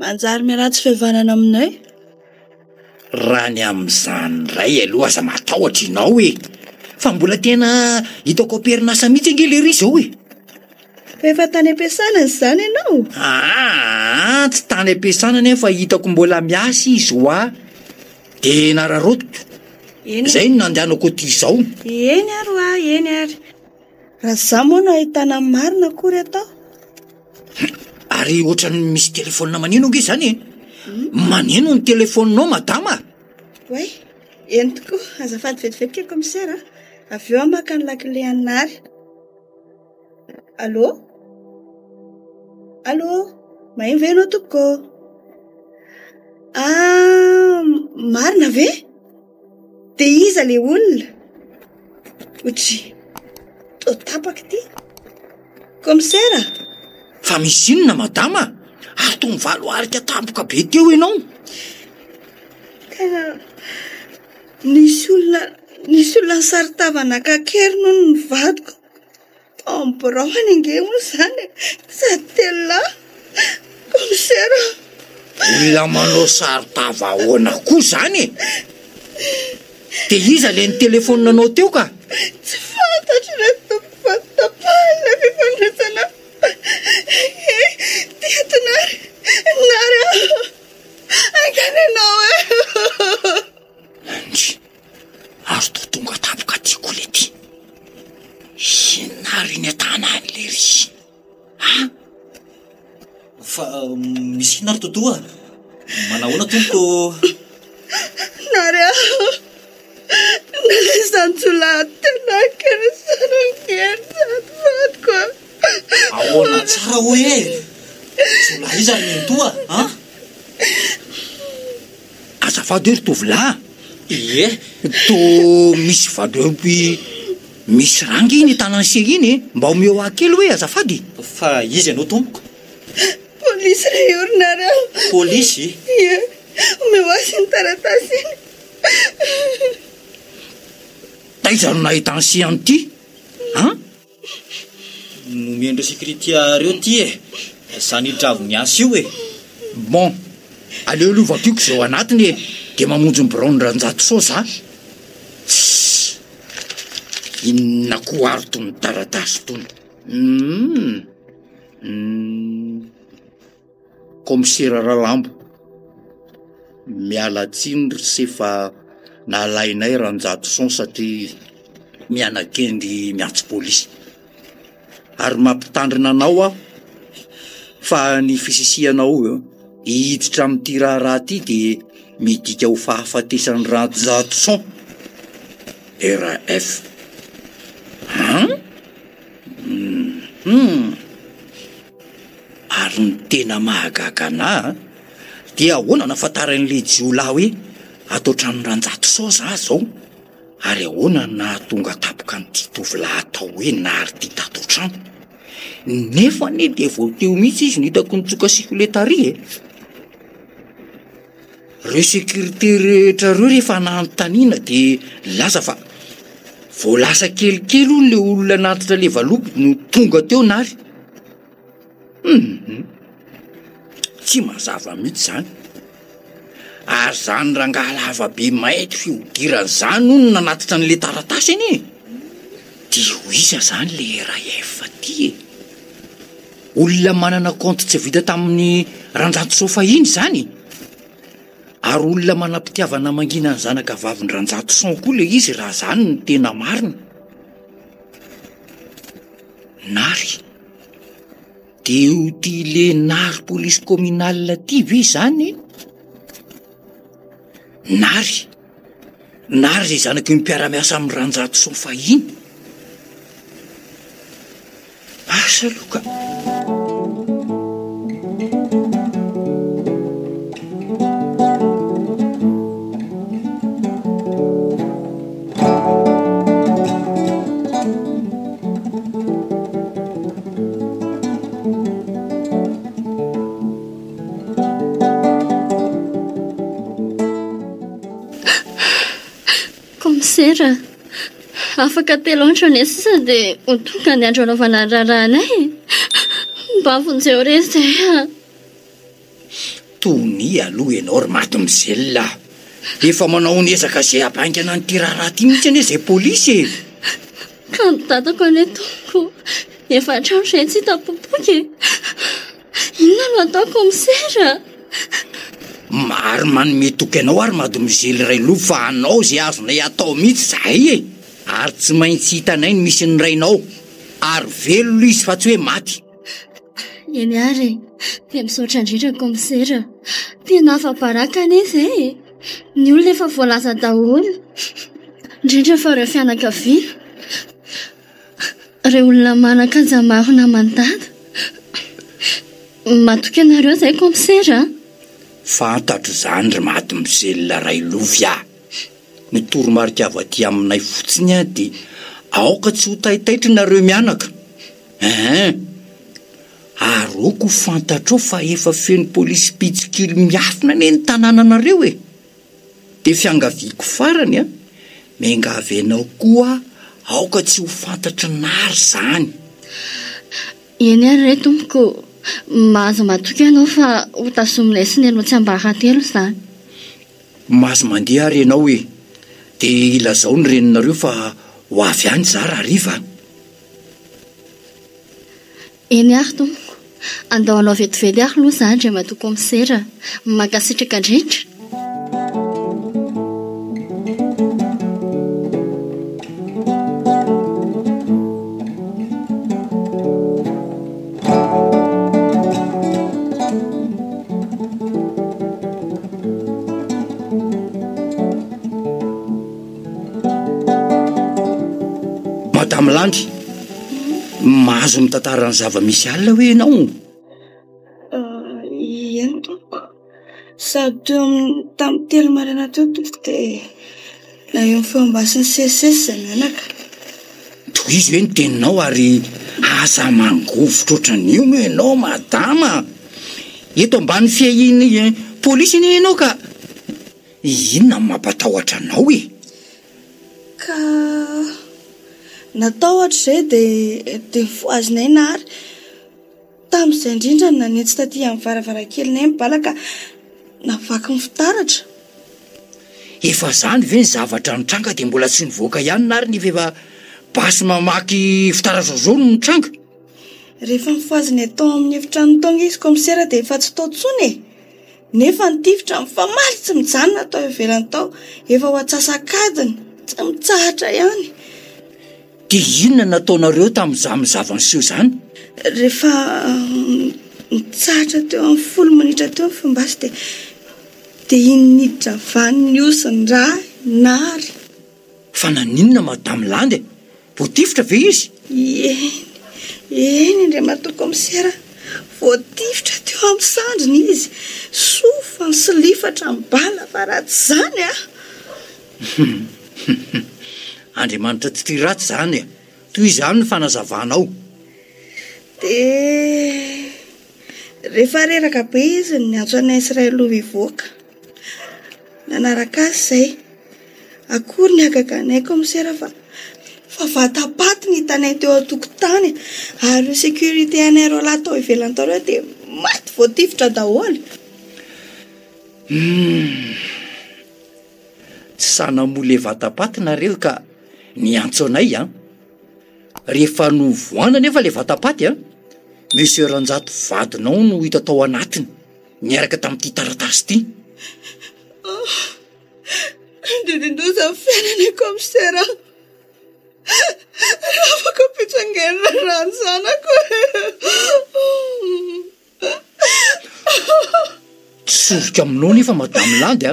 Speaker 5: Manjary miharatsy fihavanana aminay.
Speaker 6: Raha ny amin'izany indray aloha aza matahotra ianao e! Fa mbola tena hitako am-perinasa mihitsy ange lery izao e!
Speaker 5: Fa efa tany am-piasana izany ianao?
Speaker 6: Aa, tsy tany am-piasana anefa fa hitako mbola miasa izy hoa. Dia nararaotiko.
Speaker 5: Eny.
Speaker 6: Izay no nandehanako aty izao.
Speaker 5: Eny ary hoa, eny ary. Raha izaho moa no ahitana ny marina akory atao.
Speaker 6: Ary ohatran'ny misy telefaonina maneno ange izany e. Maneno ny telefaoninao madama.
Speaker 5: Oay, eny tokoa. Azafady vetivety kely kaomisera a. Avy eo aho maka ny lakile an'i Nary. Allô? Allô? Maheno ve ianao tompoko? Ah, marina ve? Dia iza le olona? Otry, toa tapaka ity. Kaomisera?
Speaker 6: Fa misy inona madama? Ary toa mivaloharika tampoka be teo ianao.
Speaker 5: Tena nisy olona, nisy olona nisaro-tava naka an-keriny hono ny vadiko. Tao amin'ny biraony ange moa izany e! Sady telolahy. Kaomisera.
Speaker 6: Olona manao saro-tava ahoana koa izany e? Dia iza ilay nitelefaonina anao teo ka?
Speaker 5: Tsy fantatro ilay tompoko fa tapahina ilay fifandraisana. Teto Nary, Nary aho. Haingana ianao e!
Speaker 6: Ndry, ary toa tonga tampoka aty koa le ty. Inona ary iny an-tanany lery iny? An?
Speaker 1: Fa misy inona ary Toto a? Manahoana tompoko?
Speaker 5: Nary aho. Nalaizan'ny jiolahy tena kely saran'ny sady vadiko a.
Speaker 1: Ahoana tsara hoe? Jiolahy iza ry nenitoa a? An?
Speaker 6: Azafady hoe ry tovolahy a!
Speaker 1: Ie.
Speaker 6: Toa misy valopy misy rà ange iny tanan'i se iny e! Mba omeo ahy kely hoe azafady?
Speaker 1: Fa iza ianao tompoko?
Speaker 5: Polisy ry orinareo.
Speaker 1: Polisy?
Speaker 5: Ie. Omeo azy iny taratasy iny.
Speaker 6: Taiza no nahitan'i se an'ity? An?
Speaker 1: Nomen'ireo sécurité ireo ty e! Zany hidravon'ny asa io e!
Speaker 6: Bon, aleo aloha vakiako izao anatiny e, dia mamonjy ny biraon'i Ranjatosoa za. Tssy! Inona koa ary tony taratasy tony? Humm! Humm! Kaomisera Ralambo, miala tsiny ry se fa nalainay Ranjatoson satria miana-kendry miantso polisy. Ary mampitandrina anao aho fa ny fisisihanao hiditra amin'ity raharaha ity dia midika ho fahafatesan'i Ranjatoson. RAF. An? Hum. Ary ny tena mahagaga anah dia ahoana no ahafantaran'ilay jiolahy hoe ato an-tranon'i Ranjatosoa za zao? Ary ahoana no nahatonga tampoka an'ity tovolahy atao hoe Nary ity tato an-trano? Nefa anie dia vao teo mihitsy izy no hitako nitsoka sifflet tary e! Ireo sécurité rehetra ireo rehefa nanontaniana dia nilaza fa vao lasa kelikely hono ilay olona nanatitra ilay valopy no tonga teo Nary. Hum! Tsy mazava mihitsy izany. Ary izany rangahy lava be mainty fihodirana izany hono nanatitra an'ilay taratasy anie e! Dia ho iza izany ilay RAF ity e? Olona manana compte tsy vita tamin'ny Ranjatosoa fahiny izany? Ary olona manam-pitiavana mangina ny zanaka vavin-dRanjatoson koa ilay izy raha izany no tena marina. Nary. Dia io ty le Nary police communale ty ve izany? Nary. Nary izay zanaky ny mpiara-miasa amin'i Ranjatoson fahiny. Asa aloha ka.
Speaker 3: Kaomisera, afaka telo andro anie sisa dia ho tonga ny andro hanaovana ny raharahanay e. Mba vonjeo re izay a.
Speaker 6: Tonia aloha ianao ry mademoiselle a. Efa manao ny ezaka izay hampaingana an'ity raharaha ity mihitsy anie izay polisy e.
Speaker 3: Ka ny dadako anie tompoko efa hatramin'izay tsy hita popoka e. Inona no atao kaomisera?
Speaker 6: Ary manome toky anao ary mademoiselle Railovy fa hanao izay azonay atao mihitsy izahay e! Ary tsy maintsy hitanay ny misy ny rainao, ary velona izy fa tsy hoe maty.
Speaker 3: Eny ary e! Dia misaotra indrindra kaomisera. Tena afa-baraka anie izay e! Ny olona efa voalaza daholo, indrindra fa ireo fianakaviana. Ireo olona manan-kaja maro naman'i Dada. Matoky anareo izay kaomisera a!
Speaker 6: Fantatro izany ry mademoiselle Railovy a! Ny toromarika avy aty aminay fotsiny a dia aoka tsy ho taitaitra nareo mianaka. Eeh! Ary aoka ho fantatrao fa efa feno polisy mpitsikilo miafina anie ny tanànanareo e! Dia fiangaviako farany an, miangavy anao koa aoka tsy ho fantatry Nary izany.
Speaker 3: Eny ary re tompoko, mahazo matoky ianao fa ho tazominay sy Neny ho tsiambaratelo izany.
Speaker 6: Mahazo mandeha ary ianao e, dia ilazao ny reninareo fa ho avy any za rahariva an.
Speaker 3: Eny ary tompoko. Andao hanao vetivety ary aloha za Andriamatoa Kaomisera. Mankasitraka indrindra.
Speaker 6: Madame Landy, mahazo mitantara ny zava-misy alina hoe ianao?
Speaker 5: Eny tompoko. Sady teo amin'ny tamin'ny telo maraina teo tompoko dia naheno feom-basy nisesisesy izahay mianaka.
Speaker 6: Tohizo hoe ny teninao ary aza mangovitra ohatran'io moa ianao madama. Eto ambany fiahian'ny polisy anie ianao ka. Inona no mampatahotra anao e?
Speaker 5: Ka natahotra izay dia dia nofohazinay Nary. Tamin'izay indrindra no nanitsy taty amin'ny varavarankelinay ny bala ka navaky ny fitaratra.
Speaker 6: Efa izany ve ny zavatra nitranga dia mbola tsy nivoaka ihany Nary nefa efa basy mamaky fitaratra izao no nitranga?
Speaker 5: Rehefa nofohazinay tao amin'ny efitrano tao ange izy kaomisera dia efa tsy tao intsony e! Nefa ny tifitra mifamaly tsy mijanona tao ivelany tao, efa ho antsasak'adiny, tsy mitsahatra ihany.
Speaker 6: Dia inona no nataonareo tamin'izany zava-niseho izany?
Speaker 5: Rehefa nitsahatra teo amin'ny folo minitra teo ny feom-basy dia dia iny niditra vaniny nihosin-drà Nary.
Speaker 6: Fa naninona Madame Landy e? Voatifitra ve izy?
Speaker 5: Eny, eny Andriamatoa Kaomisera, voatifitra teo amin'ny sandriny izy. Soa fa nisolifatra ny bala fa raha tsy izany a!
Speaker 6: Andriamanitra tsy tia ratsy izany e! Tohizo ihany ny fanazavanao.
Speaker 5: Dia rehefa reraka be izy no niantso an'i Israelovy hivoaka. Nanaraka azy izay. Akory ny hagaganay kaomisera fa fa vata-paty ny hitanay teo an-tokotany ary ireo sécurité anay roalahy tao ivelany tao ireo dia maty voatifitra daholo.
Speaker 6: Humm. Tsy sahy namoa le vata-paty nareo ka niantso anay an. Rehefa novohana anefa ilay vatapaty an, Monsieur Ranjato vadinao no hita tao anatiny, niaraka tamin'ity taratasy ity.
Speaker 5: Didindoza ny fiainana kaomisera. Raha afaka ampitsangerina raha ny zanako e.
Speaker 6: Tsy soroka aminao nefa Madame Landy a,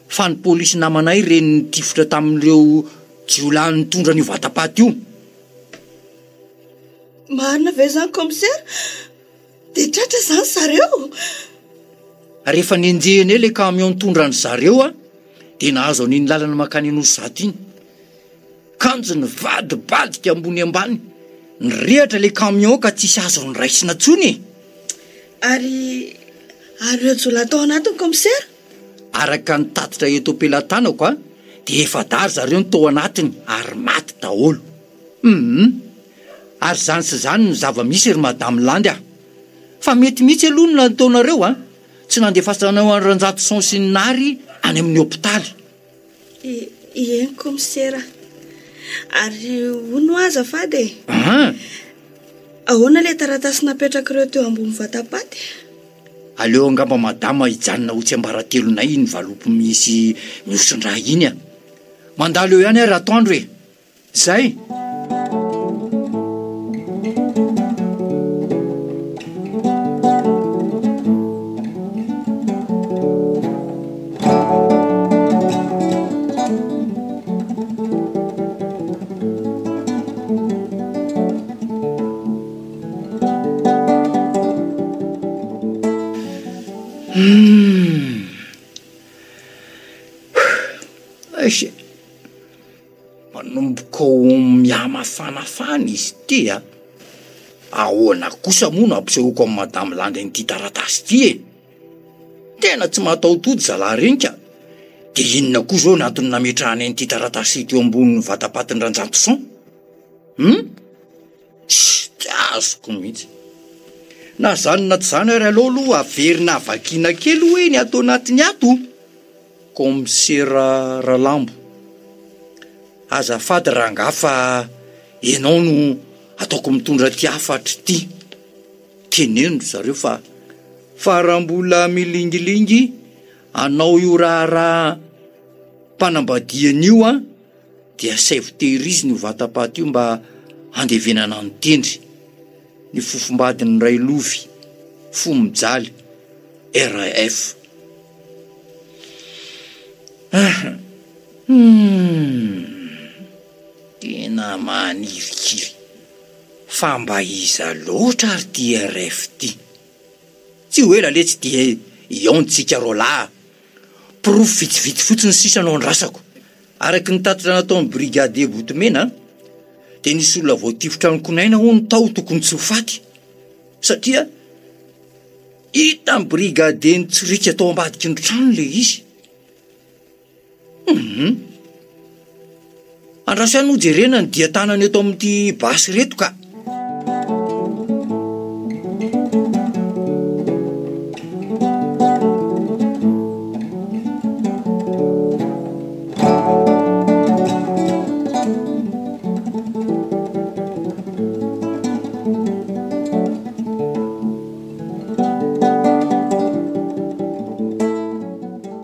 Speaker 6: fa ny polisy namanay ireny nitifitra tamin'ireo jiolahy nitondra an'io vatapaty io.
Speaker 5: Marina ve izany kaomisera? Dia tratra izany zareo?
Speaker 6: Rehefa nenjehinay ilay camion nitondra an-dry zareo a, dia nahazo an'iny lalana mankany Anosizato iny. Kanjo nivadibadika ambony ambany, nirehatra ilay camion ka tsisy azo noraisina intsony e!
Speaker 5: Ary, ary ireo jiolahy tao anatiny kaomisera?
Speaker 6: Araka ny tatitra eto am-pelatanako a, dia efa-dahy ry zareo no tao anatiny ary maty daholo. Hum! Ary izany sy izany no zava-misy ry Madame Landy a! Fa mety mihitsy aloha ny nataonareo a! Tsy nandefasanao an'i Ranjatoson sy ny Nary any amin'ny hopitaly.
Speaker 5: Eny kaomisera. Ary hono hoa azafady e?
Speaker 6: An!
Speaker 5: Ahoana ilay taratasy napetrak'ireo teo ambony vatapaty?
Speaker 6: Aleo angamba madama hijanona ho tsiambaratelonay iny valopy misy mihoson-draha iny a! Mandalo eo ihany aho ratoandro e! Zay! Humm. Eish e. Manomboka ho mihamafanafana izy ity a! Ahoana kosa moa no hampisehoako amin'i Madame Landy an'ity taratasy ity e? Tena tsy mahataho-tody zalahy ireny ka! Dia inona koa izao ny antony nametrahany an'ity taratasy ity teo ambonin'ny vatapatin-dRanjatoson? Hum? Tsy azoko mihitsy. Na izany na tsy izany ary aleo aloha averina vakiana kely hoe ny ato anatiny ato. Kaomisera Ralambo, azafady rangahy fa ianao no ataoko mitondra ity hafatra ity. Teneno ry zareo fa fa raha mbola milingilingy anao io raharaham-panambadiana io an, dia asaivo tehirizina io vatapaty io mba handevenana ny tendry. Ny fofombadin'ny Railovy, fo mijaly, RAF. Humm! Tena manirikiry. Fa mba iza loatra ary ty RF ty? Tsy ho ela letsy dia hihaontsika roalahy a! Porofo vitsivitsy fotsiny sisa no andrasako. Araky ny tatitra nataon'ny brigadier Botomena dia nisy olona voatifitra nikonaina hono tao tokony tsy ho faty satria Hitan'ny brigadier nitsirika tao ambadiky ny trano ilay izy. Hum. Andraso ihany hojerena ny dian-tanana eto amin'ity basy ireto ka.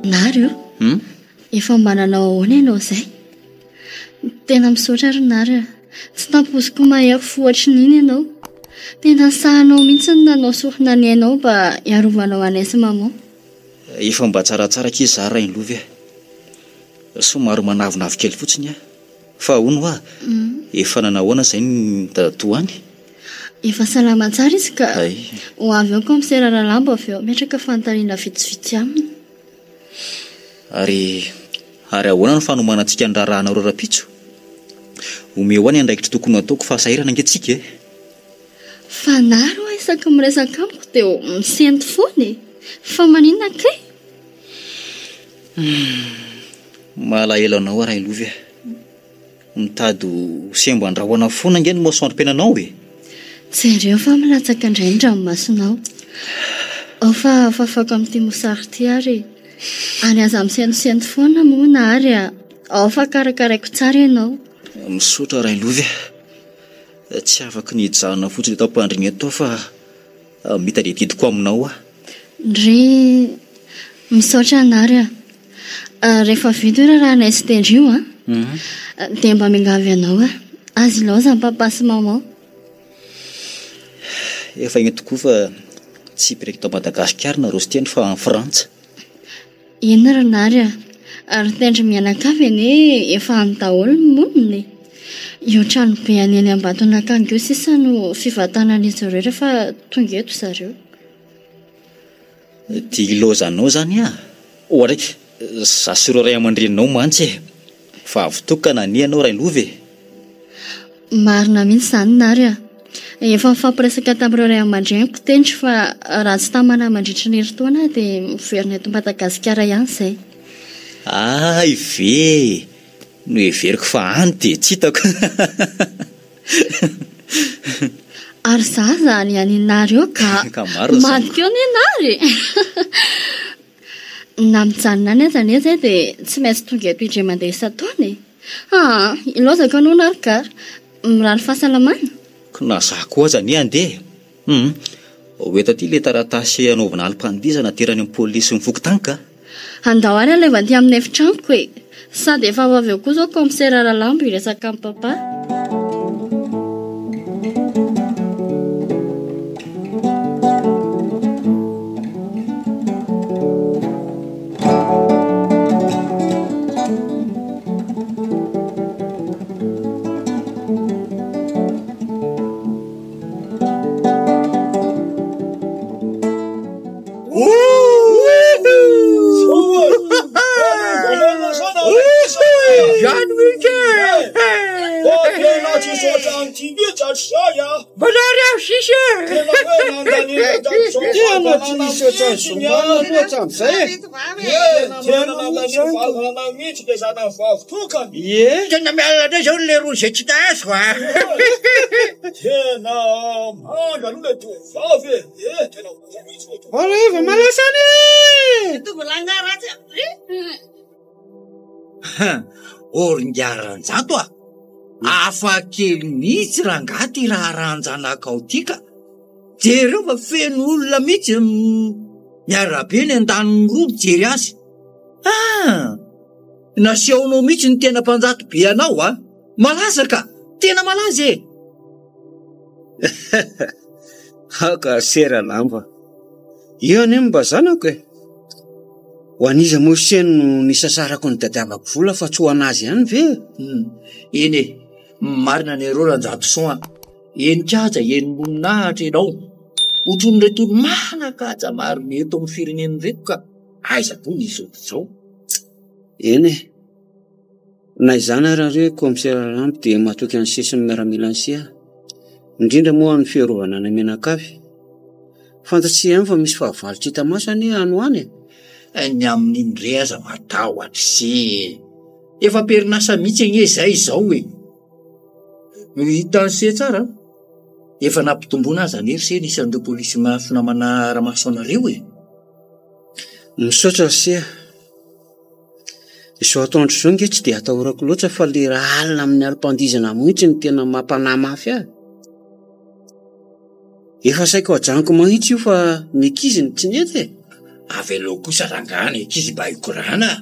Speaker 3: Nary o!
Speaker 1: Hum?
Speaker 3: Efa mba nanao ahoana ianao izay? Tena misaotra ry Nary a! Tsy nampoiziko mahery fo ohatry ny iny ianao. Tena sahinao mihitsy ny nanao sorona ny ainao mba hiarovanao anay sy maman.
Speaker 1: Efa mba tsaratsara akia za Rainilovy a! Somary manavonavo kely fotsiny aho. Fa hono hoa, efa nanahoana izay ny dadatoa any?
Speaker 3: Efa salama tsara izy ka.
Speaker 1: Hay.
Speaker 3: Ho avy eo kaomisera Ralambo avy eo hametraka fanontaniana vitsivitsy aminy.
Speaker 1: Ary ary ahoana ny fanomanantsika ny raharahanareo rahampitso? Omeo ahy ny andraikitra tokony ho ataoko fa sahirana ange tsika e!
Speaker 3: Fa Nary hoa isaky ny miresaka amiko dia misento foana e! Fa maninona kay?
Speaker 1: Humm, malahelo anao aho Railovy a! Mitady ho semban-drahona foana ange ny masoandrom-piainanao e!
Speaker 3: Jereo fa milatsaka indray ny ranomasonao. Ao fa fafako amin'ity mosary ity ary e! Ary aza misentosento foana moa Nary a! Ao fa karakaraiko tsara ianao.
Speaker 1: Misaotra Railovy a! Tsy afaky ny hijanona fotsiny eto am-pandriana eto aho fa mitady adidiko aminao aho.
Speaker 3: Ndry, misaotra anary a. Rehefa vita io raharahanay sy Tendry io an, dia mba miangavy anao aho, aza ilaozan'i papa sy maman.
Speaker 1: Efa eny tokoa fa tsy hipetraka eto Madagasikara nareo sy Tendry fa any Frantsa.
Speaker 3: Eny ry Nary a! Ry Tendry mianakavy anie efa any daholo ny monina e! Io tranobe any eny Ambatonakanga io sisa no fivantanan'izy ireo rehefa tonga eto zareo.
Speaker 1: Dia ilaozanao izany aho? Oadray, za sy ireo ray aman-dreninao mantsy e! Vavy tokana anie ianao Railovy e!
Speaker 3: Marina mihitsy izany Nary a! Efa nifampiresaka tamin'ireo ray aman-dreniko Tendry fa raha tsy tamana mandritry ny herintaona aho dia miverina eto Madagasikara ihany izay.
Speaker 1: Hay ve e! Noheveriko fa any dia tsy hitako.
Speaker 3: Ary za zany any Nary eo ka.
Speaker 1: Ka marina izany.
Speaker 3: Maty eo anie Nary e! Na mijanona any aza anie zay dia tsy maintsy tonga eto indray mandeha isan-taona e! Aa, ilaozako aloha nareo ka! Mirary fahasalamana!
Speaker 1: Ko na za koa aza anie handeha e! Hum, ho eto aty le taratasy hanaovana alim-pandihizana aterany amin'ny polisy ny fokontany ka!
Speaker 3: Andao ary alaivo aty amin'ny efitranoko e! Sady efa ho avy eo koa izao kaomisera Ralambo hiresaka amin'i Papa.
Speaker 6: Ie.
Speaker 7: Tena miala ndray zao le roa zay tsy hita azoko a.
Speaker 8: Tena manga aloha le tovovavy e. Eh, tena manga mihitsy le tovovavy.
Speaker 6: Oliva malasany e!
Speaker 7: Oringaranjato a! Hafa kely mihitsy rangahy ty raharahan-janakao ty ka! Jereo fa feno olona mihitsy miarabe ny andaniny roa mijery azy. Ah! Nasehonao mihitsy ny tena mpanjato be anao a! Malaza ka! Tena malaza e!
Speaker 4: Aoka sera lamba. Io anie no mba zanako e! Ho an'iza moa se no nisasarako nitadiavako vola fa tsy ho an'azy ihany ve e?
Speaker 7: Eny e! Marina ny anareo Ranjatoson a! Henin-kaja, henim-boninahitra ianao. Otronin'ireto olo-manan-kaja maro eto amin'ny firenena ireto ka aiza koa ny izao izao?
Speaker 4: Eny e! Na izany ara re Kaomisera Ralambo dia matoky an'i Se sy ny miaramilan'i Se aho. Indrindra moa amin'ny fiarovana anay mianakavy. Fantatsika ihany fa misy fahavalo tsy hita maso anie any ho any e!
Speaker 7: Ny amin'iny re aza matahotra Se e! Efa am-perinasa mihitsy anie izay izao e! Hitan'i Se tsara an! Efa nampitomboina aza anie ry Se ny isan'ireo polisy mafy manara-maso anareo e!
Speaker 4: Misaotra ry Se a! Izao atoandro izao ange tsy dia atahorako loatra fa le raha alina amin'ny alim-pandihizana mihitsy no tena mampanahy mafy ahy. Efa saika ho ajanoko mihitsy io fa ny ankizy no tsy nety e.
Speaker 7: Avelao kosa rangahy ny ankizy mba hikorana a!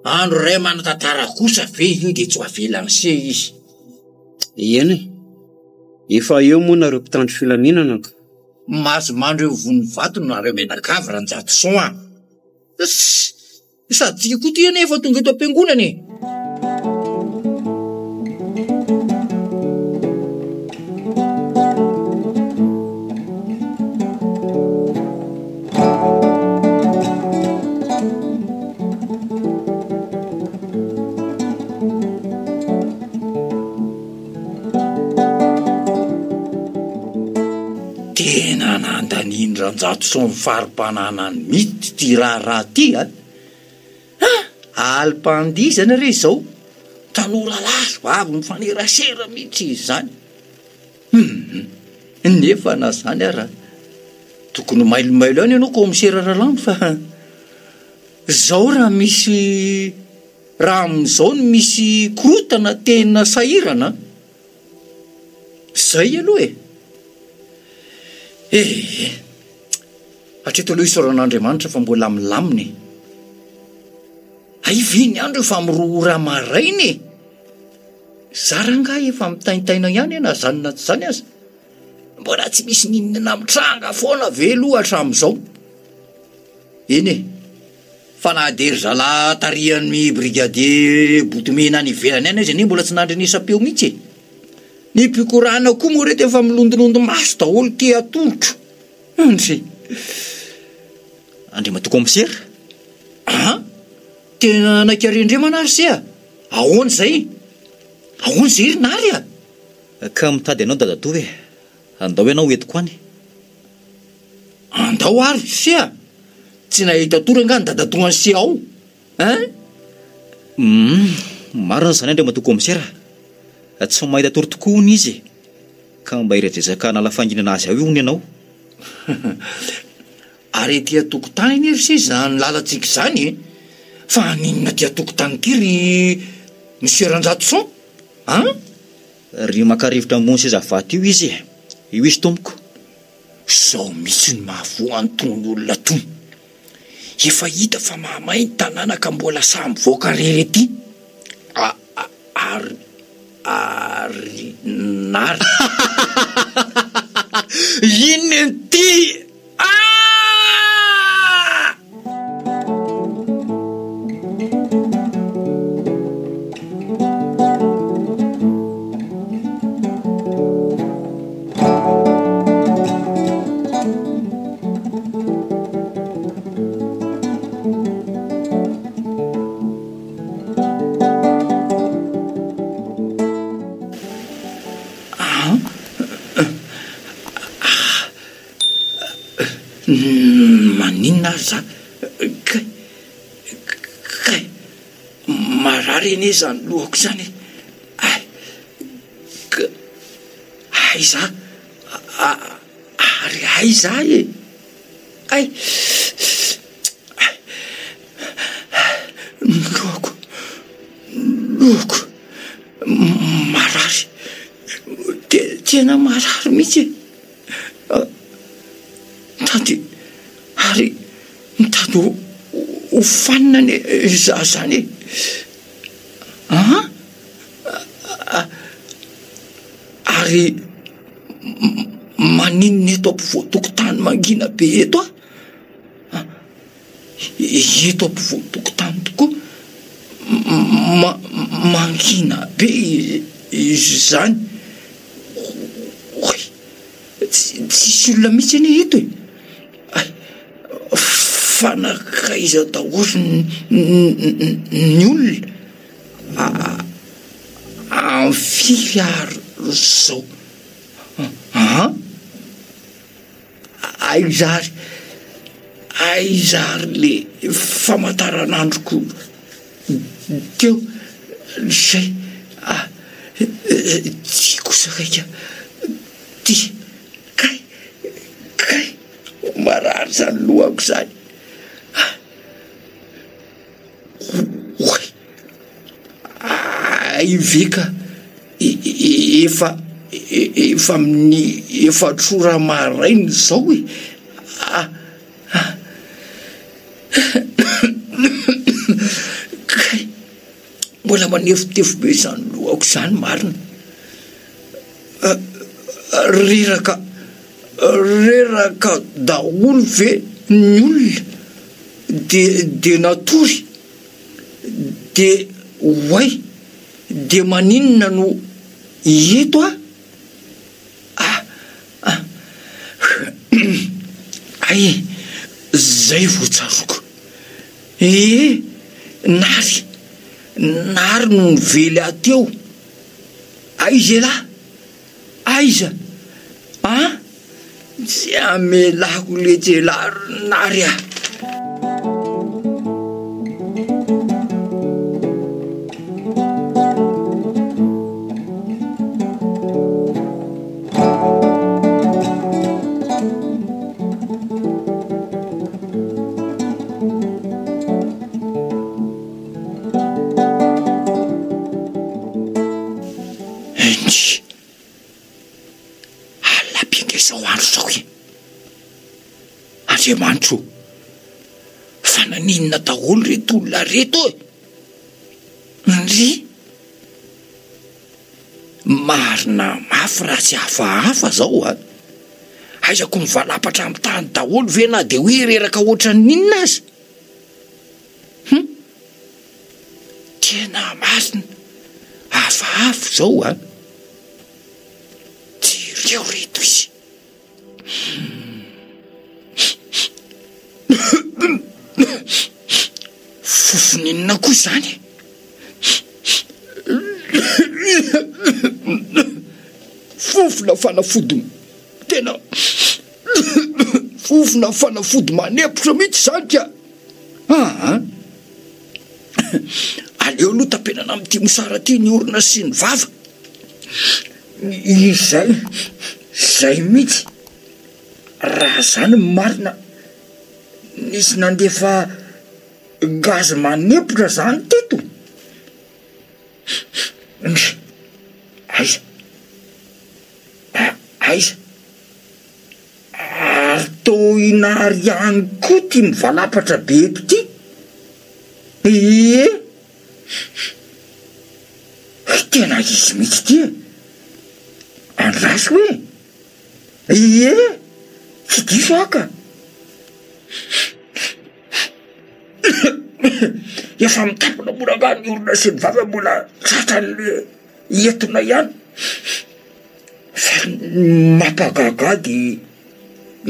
Speaker 7: Andro iray manan-tantara kosa ve io dia tsy ho avelan'i se izy?
Speaker 4: Eny e! Efa eo moa nareo mpitandro filaminana ka.
Speaker 7: Mahazo mandry eo Vonivato nareo mianakavy Ranjatoson a! Sss! Sady tsika koa ty anie efa tonga eto am-piangonana e! Tena nandanian'i Ranjatoson ny fari-pananany mihitsy ity raharaha ity a! Ha! Alim-pandihizana re izao! Tanora lahy sy vavy mifanerasera mihitsy izy izany. Hum! Nefa na izany ara, tokony ho mailomailo ihany ianao kaomisera Ralambo fa izao raha misy Raha amin'izao no misy korontana tena sahirana an!
Speaker 6: Zay aloha e! Eh! Hatreto aloha isaorana Andriamanitra fa mbola milamina e! Hay ve ny andro efa amin'ny roa ora maraina e! Za rangahy efa mitaintaina ihany e na zany na tsy zany aza. Mbola tsy misy n'inona mitranga foana ve aloha hatramin'izao? Eny e! Fa na dia ry zalahy tarihan'ny brigadier Botomena any ivelany any aza anie mbola tsy nandrenesam-peo mihitsy e! Ny mpikorana koa moa reto efa milondilondi maso daholo te hatolotra. Ndry!
Speaker 1: Andriamatoa kaomisera?
Speaker 6: An! Tena naika rendremana ary se a! Ahoana izay? Ahoana izay ry Nary a?
Speaker 1: Ka mitady anao dadatoa e! Andao ianao hoentiko any.
Speaker 6: Andao ary se a! Tsy nahita tory angaha ny dadatoan'i se ao hein?
Speaker 1: Humm, marina izany Andriamatoa Kaomisera. Tsy mahita tory tokoa hono izy e! Ka mba hiresadresaka hanala fahanginana azy ao hono ianao.
Speaker 6: Ary ety an-tokotany anie ry se izany lalantsika izany e! Fa haninona aty an-tokotany ity ry Monsieur Ranjatoson an?
Speaker 1: Ry maka rivotra ambony seza vato io izy e! Io izy tompoko.
Speaker 6: Izao mihitsy no mahavoa an'itony olona itony. Efa hita fa mahamay ny tanàna ka mbola sahy mivoaka rery ety. A a ary ary nary. Inona ity? Ah! Maninona ary za? Kay! Kay! Marary anie izany lohako izany e! Ay! Ka! Aiza? Ary aiza aho e? Ay! Ny lohako! Ny lohako! Marary! Tena marary mihitsy e! Mitady ary mitady ho fanina anie za zany e! An! Ary maninona eto ampovoan-tokotany mangina be eto aho? Eto ampovoan-tokotany tokoa mangina be izany. Oay! Tsisy olona mihitsy anie eto e! Hay! Fa nankaiza daholo ny olona? Amin'ny firy ary izao? An? Aiza ary, aiza ary le famantaranandroko teo zay? Ah, ty kosa raika ty, kay, kay, marary zany lohako zany. Ah, Oay! Hay ve ka efa efa amin'ny efatra ora maraina izao e! Ah! Kay! Mbola manefotefo be izany lohako izany marina. Reraka reraka daholo ve ny olona de de natory de oay de maninona no eto ah ah ah hay zay vao tsaroako ee nary nary no nively ahy teo aiza elah Aiza an! Tsy amelako letsy elah ry Nary a! Ndry! Andriamanitro ô! Fa naninona daholo ireto olona ireto e? Ndry! Marina mafy raha tsy hafahafa zao a! Aiza ko mivalapatra amin'ny tany daholo ve na dia hoe reraka ohatran'ny inona aza? Hum! Tena marina, hafahafa izao a! Jereo reto izy. Fofona inona koa izany e? Fofona fanafody tena fofona fanafody manempotra mihitsy izany ka! Aa! Aleo aloha tapenana amin'ity mosara ity ny orona sy ny vava. Izay, izay mihitsy. Raha izany ny marina, nisy nandefa gaz manempotra izany teto. Ndry! Aiza? Aiza? Ary toa i Nary ihany koa ity mivalapatra be eto ity? Ie! Tena izy mihitsy ity e! Andraso e! Ie! Tsy diso aho ka! Efa mitapona mora angaha ny orona sy ny vava mbola tratran'le etona ihany. Fa ny mampagaga ahy dia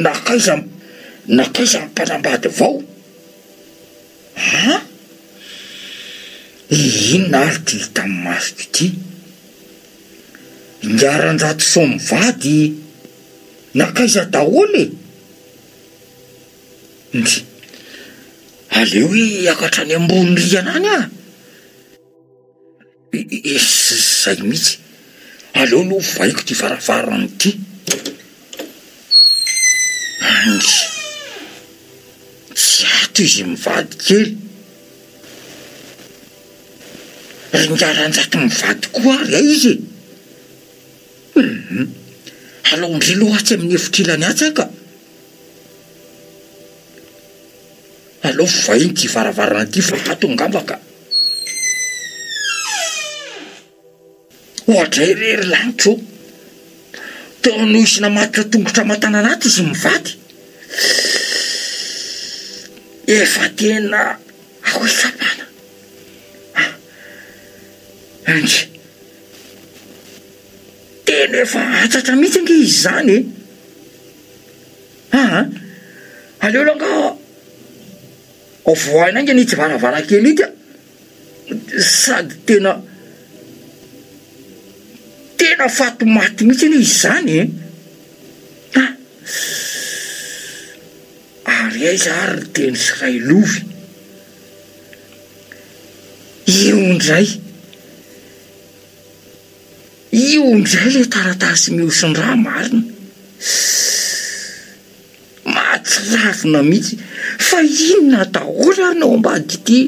Speaker 6: nankaiza nankaiza ny mpanambady vao? An? Inona ary ity hitan'ny masoko ity? Ingahy Ranjatoson mivady nankaiza daholo e? Ndry, aleo hiakatra any ambony rihana any aho. Izay mihitsy. Aleo aloha ovaiko ity varavarana ity. Andry. Tsy ato izy mivady kely. Ry Ngaranjato mivady koa ary aiza e? Hum. Alao ndry aloha atsy amin'ny efitr'ilany atsy aho ka. Aleo vahiny ity varavarana ity fa ato angamba ka. Oadray re ry lanitra ô! Teo anohy sy namatotra tongotra aman-tanana ato izy mivady. Efa tena ahoy tsapana. Ndry. Tena efa hatsatra mihitsy ange izy izany e. Aa! Aleo aloha angaha vohaina haingana itsy varavarankely itsy a! Sady tena tena faty maty mihitsy anie izy izany e! A! Ary aiza ary ry teny sy railovy? Io indray! Io indray ilay taratasy mihoson-drà marina. Mahatsiravina mihitsy. Fa inona daholo ary no ao ambadik'ity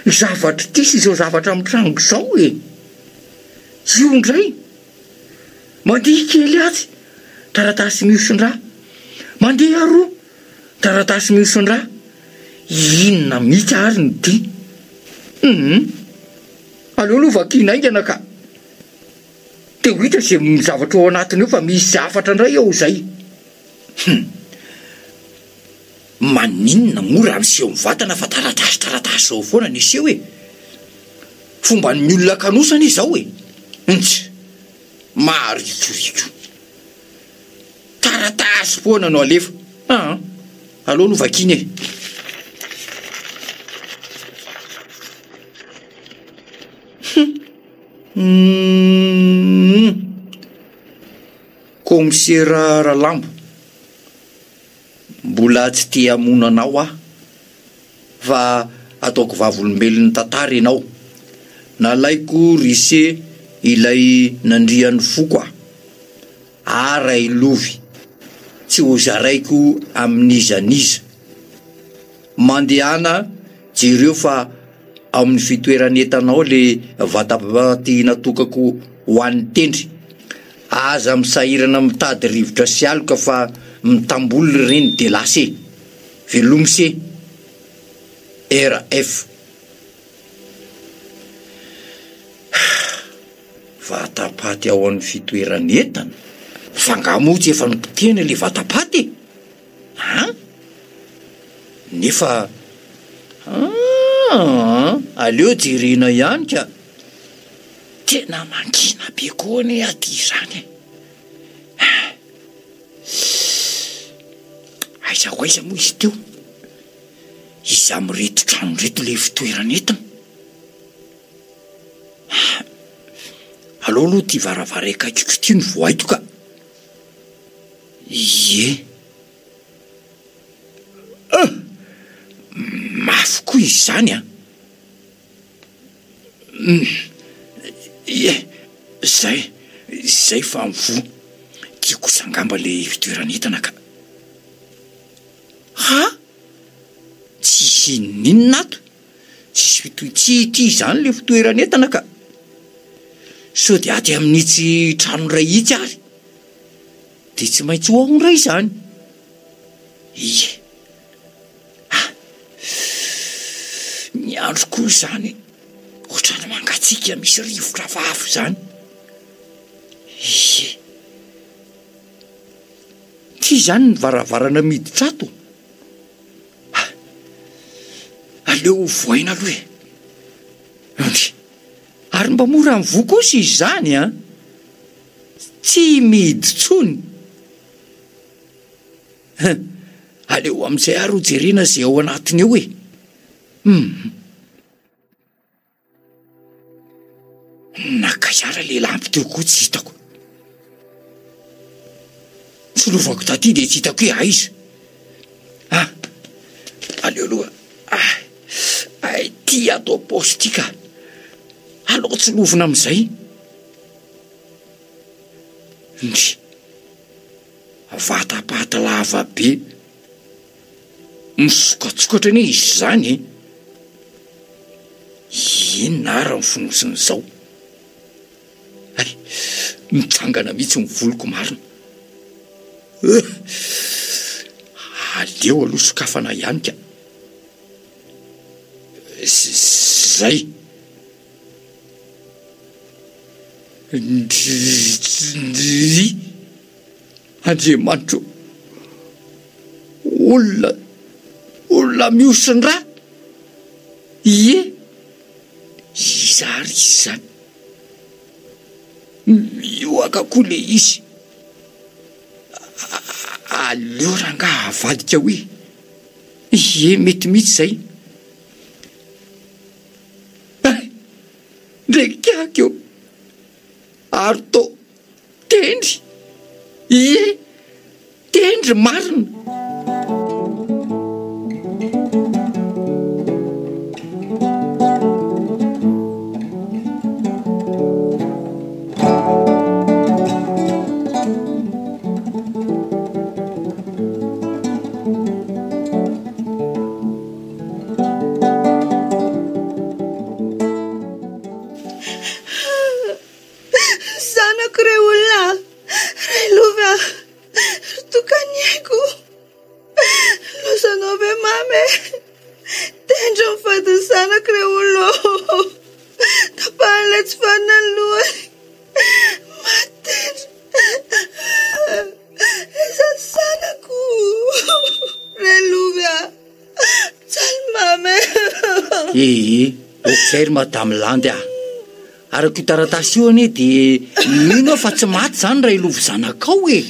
Speaker 6: zavatra ity sy izao zavatra mitranga izao e? Io indray. Mandeha kely atsy, taratasy mihoson-drà. Mandeha aroa, taratasy mihoson-drà. Inona mihitsy ary no ity? Hum. Aleo aloha vakiana haingana ka. Dia ho hita izay zavatra ao anatiny ao fa misy hafatra indray ao izay. Hum. Maninona moa raha miseho mivantana fa taratasy taratasy izao foana ny seho e? Fomban'ny olona kanosa anie izao e! Ntsy. Maharikoriko. Taratasy foana no alefa. Aa. Aleo aloha vakiana e. Hum. Kaomisera Ralambo, mbola tsy te hamono anao aho fa ataoko vavolombelon'ny tantara ianao. Nalaiko r'ise ilay nandrian'ny foko aho. Arailovy, tsy hozaraiko amin'iza n'iza. Mandehana jereo fa ao amin'ny fitoeran'entana ao le vatapaty natokako ho an'ny tendry. Aza misahirana mitady rivotra sy aloka fa mitamboly ireny de lasa e! Velomy se. RF. Vatapaty ao amin'ny fitoeran'entana? Fa nga moa tsy efa nopotehina ilay vatapaty e? An? Nefa aa aleo jerena ihany ka! Tena mangina be koa anie aty izany e! Aiza ho aiza moa izy teo? Iza amin'ireto trano ireto ilay fitoeran'entana? Aleo aloha ity varavara akaikiko ity no vohaiko ka. Ie. Ah! Mafy koa izy izany an! Ie, zay, zay fa mivoha. Ity kosa angamba ilay fitoeran'entana ka. Ha? Tsisy n'inona ato? Tsisy fitohy tsy ity izany ilay fitoeran'entana ka. Sao dia aty amin'itsy trano iray itsy ary? Dia tsy maintsy ho ao indray izany. Ie. Ah! Ny andro koa izany ohatran'ny mangatsiaka misy rivotra hafahafa izany. Ie. Ity izany ny varavarana miditra ato. Ah! Aleo ho vohaina aloha e. Ndry! Ary mba mora mivoha kosa izy izany an! Tsy mihidy intsony. Hein! Aleo amin'izay ary ho jerena izay ao anatiny ao e! Hum! Naka hiala le lampy teo koa tsy hitako. Tsy lovako taty dia tsy hitako hoe aiza. Ah! Aleo aloha. Ah! Ay, ty ato am-paosy ty ka. Aleo tsy lovina amin'izay. Ndry. Vatapaty lava be. Misokatsokatra anie izy izany e! Inona ary ny fonosin'izao? Hay, mitsangana mihitsy ny voloko marina. Euh! Aleo aloha sokafana ihany ka. Zay. Ndry. Andriamanitra ô! Olona, olona mihosin-drà! Ie! Iza ary izy izany? Miohaka koa ilay izy. Aleo rangaha avadika hoe. Ie, mety mihitsy izay. Hay! Ndrekiako eo! Ary toa Tendry! Ie! Tendry marina!
Speaker 5: Zanako re olona a! Ray lova a! Ry tokan'ny aiko! Lozanao ve mamy e! Tendro ny fadin'ny zanako re olona ô! Tapahan'ilay tsy vanona ny lohany! Maty tendro! Aiza ny zanako? Ray lova a! Mijaly mamy e!
Speaker 6: Ee, ok ry madame Landy a! Araka io taratasy io anie dia mino aho fa tsy maty izany raha ilova zanakao e!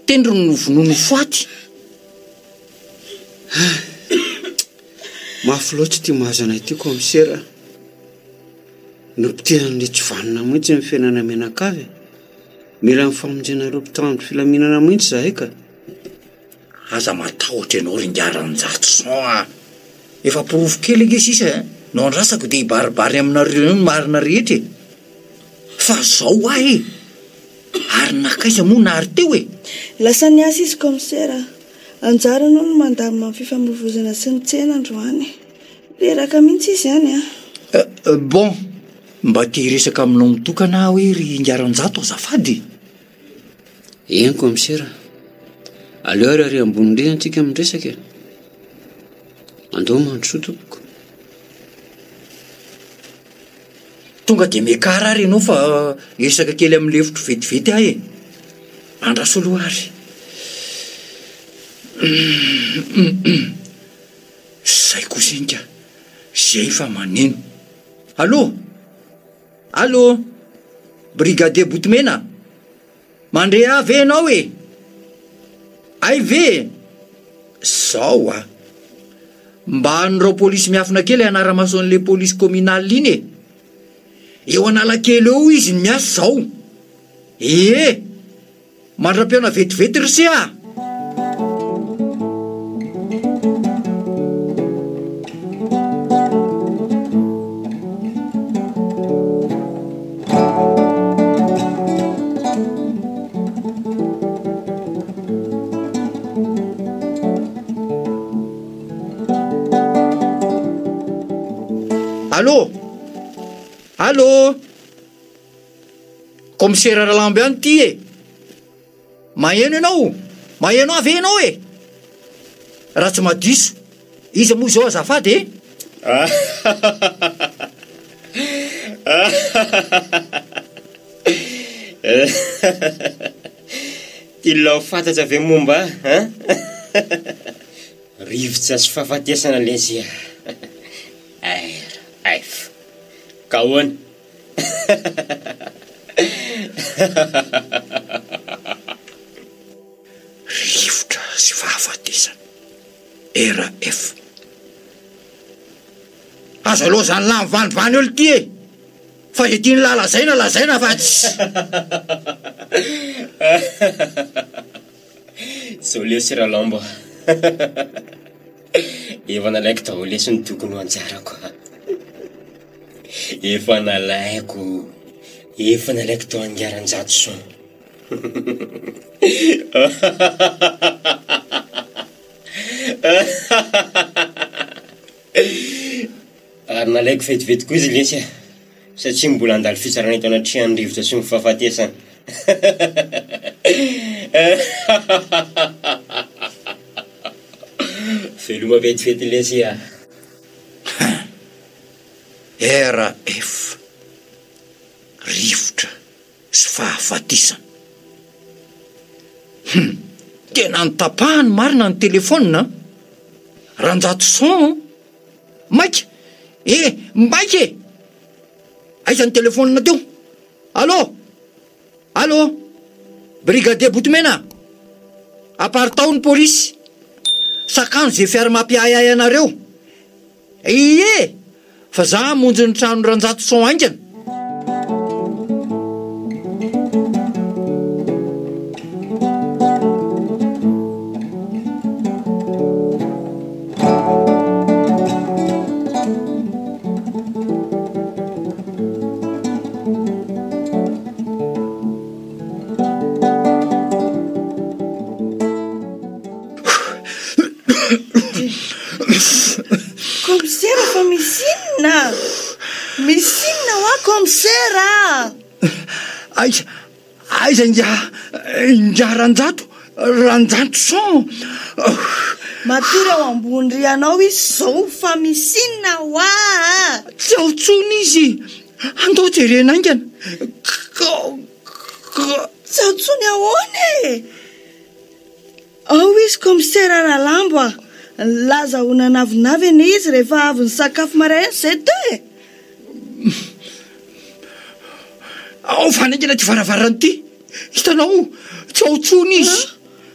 Speaker 6: Tendrony no vonoiny ho faty.
Speaker 4: Mafy loatra ity mahazo anay ity kaomisera a! Nopotehan'ilay tsy vanona mihitsy ny fiainana mianakavy e! Mila ny famonjenareo mpitandro filaminana mihitsy izahay ka!
Speaker 6: Aza matahotra ianao ry ingahy Ranjatoson a! Efa porofo kely ange sisa no andrasako dia hibaribary aminareo eo ny marina rehetra e! Fa zao hoa e! Ary nankaiza moa Nary teo e?
Speaker 5: Lasa niasa izy kaomisera a! Anjarany hono ny mandamina ny fifamoivoizana sy ny tsena androany. Reraka mihitsy izy any a!
Speaker 6: Bon, mba te hiresaka aminao mitokana aho hoe ry ingahy Ranjato azafady e!
Speaker 4: Eny kaomisera, aleo ary ary ambony rihana tsika miresaka e. Andao mandrosoa tompoko.
Speaker 6: Tonga dia miakara ary ianao fa hiresaka kely amin'ny lefitro vetivety aho e. Andraso aloha ary. Zay kosa iny ka. Zay fa maneno. Allô? Allô? Brigadier Botomena? Mandre ahy ve ianao e? Hay ve e? Zao a! Mba an'ireo polisy miafina kely hanara-maso an'ilay polisy communal iny e! Eo Analakely eo izy no miasa izao. Ee! Mandra-pihaona vetivety ry se a! Allô? Allô? Kaomisera Ralambo ihany ity e! Maheno ianao? Maheno ahy ve ianao e? Raha tsy madiso, iza moa izao azafady e?
Speaker 9: Tianao ho fantatra ve momba ahy an? Rivotra sy fahafatesana lesy a! RF. Ka ahoana?
Speaker 6: Rivotra sy fahafatesana. RF. Aza laozan'lah mivanivany eo lty e! Fa izay tian'lah lazaina lazaina fa tsy.
Speaker 9: Zao lesy Ralambo a! Efa nalaiko daholo lesy ny tokony ho anjarako a! Efa nalaiko, efa nalaiko tao Angaranjatoson. Ary nalaiko vetivety koa izy lesy a, satria mbola handalo fitsarana eto anatrehan'ny rivotra sy ny fahafatesana. Veloma vetivety lesy a.
Speaker 6: RF, Rivotra sy fahafatesana. Hum! Tena notapahany marina ny telefaonina an! Ranjatoson an! Maika! Eh! Maika e! Aiza ny telefaonina teo? Allô! Allô! Brigadier Botomena! Aparitao ny polisy! Sakano ze fiara mampiahiahy anareo! Ie! Fa za hamonjy ny trano Ranjatoson haingana.
Speaker 5: Kaomisera fa misy inona? Misy inona hoa kaomisera a?
Speaker 6: Aiza, aiza ingahy, ingahy Ranjato, Ranjatoson?
Speaker 5: Matory ao ambony rihana ao izy izao fa misy inona hoa a?
Speaker 6: Tsy ao intsony izy, andao jerena haingana. Ka, ka.
Speaker 5: Tsy ao intsony ahoana e? Ao izy kaomisera Ralambo a! Nilaza ho nanavinavy anie izy rehefa avy nisakafo maraina izay teo e!
Speaker 6: Ao fanaingana ity varavarana ity! Hitanao, tsy ao intsony izy!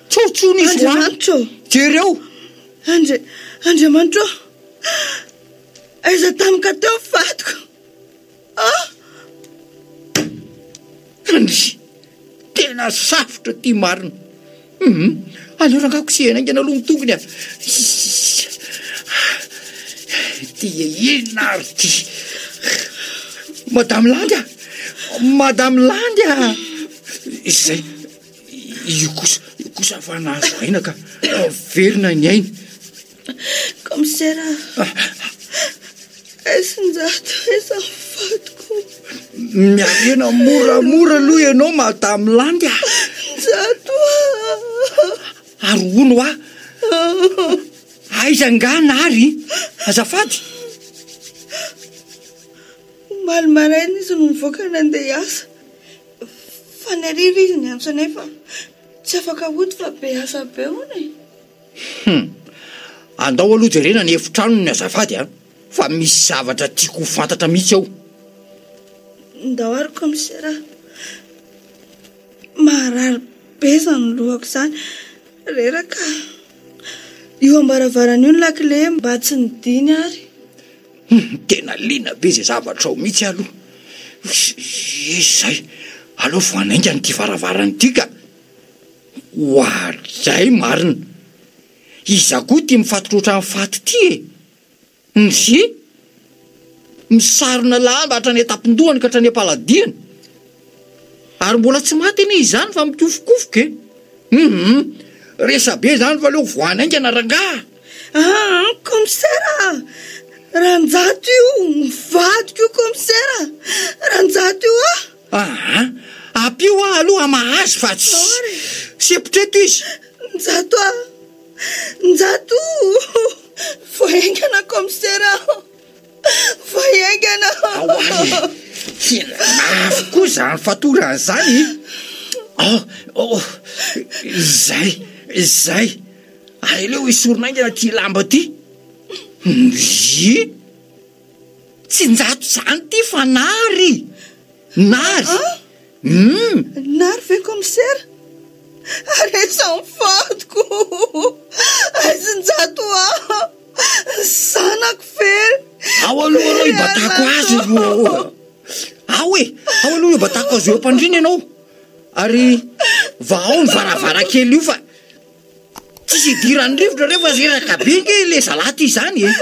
Speaker 6: Tsy ao intsony izy hoa!
Speaker 5: Andriamanitra ô!
Speaker 6: Jereo!
Speaker 5: Andri, Andriamanitra ô! Aiza tampoka teo ny vadiko? Ah!
Speaker 6: Andry! Tena safotra ity marina. Hum, aleo rangahy kosehina haingana aloha ny tongony a. Ty inona ary ty? Madame Landy a! Madame Landy a! Izay, io kosa, io kosa fa nahazo aina ka. Velona ny ainy.
Speaker 5: Kaomisera, aisinjato, aiza ny vadiko?
Speaker 6: Miarena moramora aloha ianao Madame Landy a!
Speaker 5: Njato a!
Speaker 6: Ary hono hoa, Aiza angaha Nary? Azafady.
Speaker 5: Omaly maraina izy no nivoaka nandeha hiasa. Fa ny hariva izy niantso anay fa tsy afaka hody fa be asa be hono e.
Speaker 6: Hum. Andao aloha jerena ny efitranony azafady a! Fa misy zavatra tiako ho fantatra mihitsy ao.
Speaker 5: Ndao ary kaomisera a! Marary be izany lohako izany. Reraka aho. Io am-baravarana io ny lakile mba tsy nidiny ary.
Speaker 6: Hum, tena liana be izay zavatra ao mihitsy aloha. Izay, aleo vao hanainga an'ity varavarana ity ka. Oadray marina! Iza koa ity mifatotra ohatran'ny faty ity e? Ndry! Misarona lamba hatrany an-tampon-dohany ka hatrany am-paladiany. Ary mbola tsy maty anie izany fa mikofokofoka e! Hum! Resabe izany fa aleo voahana haingana rangaha!
Speaker 5: Aa! Kaomisera a! Ranjato io! Vadiko io kaomisera a! Ranjato io a!
Speaker 6: Aa! Ampio aho aloha hamaha azy fa tsy sempotra eto izy!
Speaker 5: Njato a! Njato! Vao haingana kaomisera a! Vao haingana!
Speaker 6: Ao ary e! Tena mafy koa izany fatorana izany e! Ao! Ao! Izay! Izay! Ary aleo esorina haingana ity lamba ity! Ndry! Tsy Njato izany ity fa Nary! Nary! Hum!
Speaker 5: Nary ve kaomisera? Ary aiza ny vadiko? Aiza Njato a? Ny zanako ve?
Speaker 6: Ao aloha aloha hibatako azy aloha. Ao e! Ao aloha hibatako azy eo am-pandriana ianao. Ary vahao ny varavarankely io fa Tsisy idiran'ny rivotra reo fa reraka be nge le zalahy ty zany e!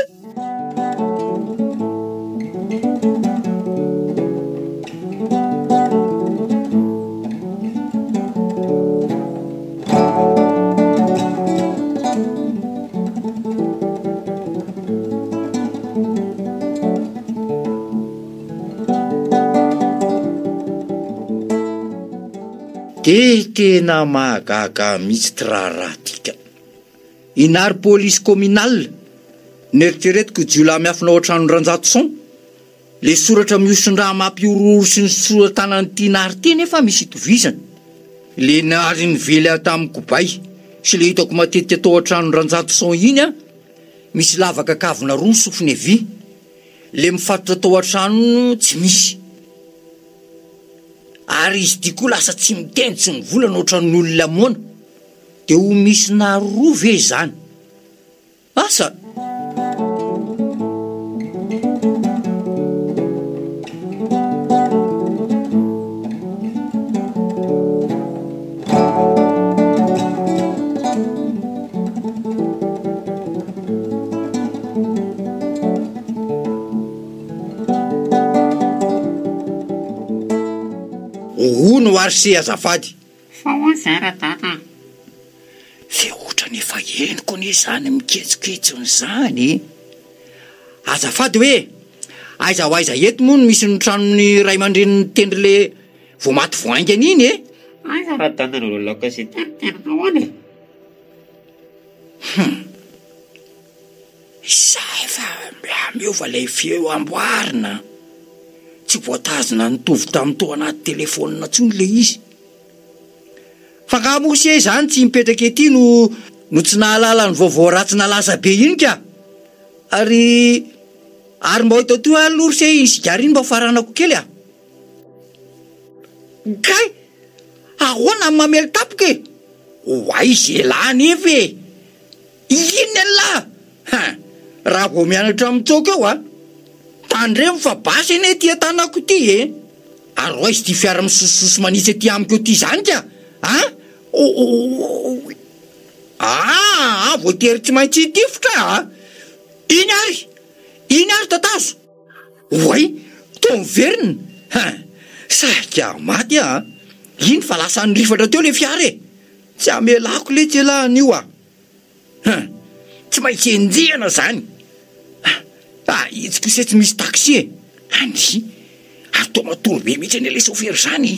Speaker 6: De tena mahagaga mihitsy ty raharaha ty ka. I Nary police communale, neritreretiko jiolahy miafina ao an-tranon-dRanjatoson, le soratra mihoson-draha mampihorohoro sy ny sora-tanan'ity Nary ty nefa misy itovizany. Le Nary nively ahy tamin'ny kobay sy le hitako matetika tao an-tranon-dRanjatoson iny an, misy lavaka kavina roa ny sofiny havia, le mifatotra tao an-trano tsy misy. Ary izy ity koa lasa tsy miteny tsy mivolana ohatran'ny olona moana. Dia ho misy naroa ve izany? Asa! Hono ary se azafady.
Speaker 10: Fa hono zay radada a.
Speaker 6: Fe otrany efa henoko anie zany miketsoketsona zany e. Azafady hoe aiza ho aiza eto moa no misy ny tranon'ny ray aman-drenin'i Tendry le vao maty vao haingana iny e?
Speaker 10: Aiza radada no lalaoka sy tenitenina hono e.
Speaker 6: Hum. Izay fa miova ilay feo amboarina an! Tsy voatazona nitovy tamin'ny tao anaty telefaonina intsony ilay izy. Fa angaha moa se izany tsy mipetraka ety no no tsy nahalala ny vaovao ratsy nalaza be iny ka! Ary ary mba hita teo aloha ry se iny sigara iny mba faranako kely a! Kay! Ahoana ny mamely tampoka e! Ho aiza elah anefa e! Inona elah! Hein! Raha vao mianatra mitsoaka eo a! Tandremo fa basy anie ity an-tanako ity e! Ary ho aiza ity fiara misosososo manitsy aty amiko ity izany ka! A! Aa! Voatery tsy maintsy hitifitra a! Iny ary! Iny ary tatazo! Oay! Toa miverina! Hein! Saika maty aho a! Iny fa lasa nirifatra teo ilay fiara e! Tsy hamelako letsy elah anio a! Hein! Tsy maintsy enjehina zany! Ah! Etsy kosa etsy misy taxi e! Andry! Ary toa matory be mihitsy anie ilay saofera izany e!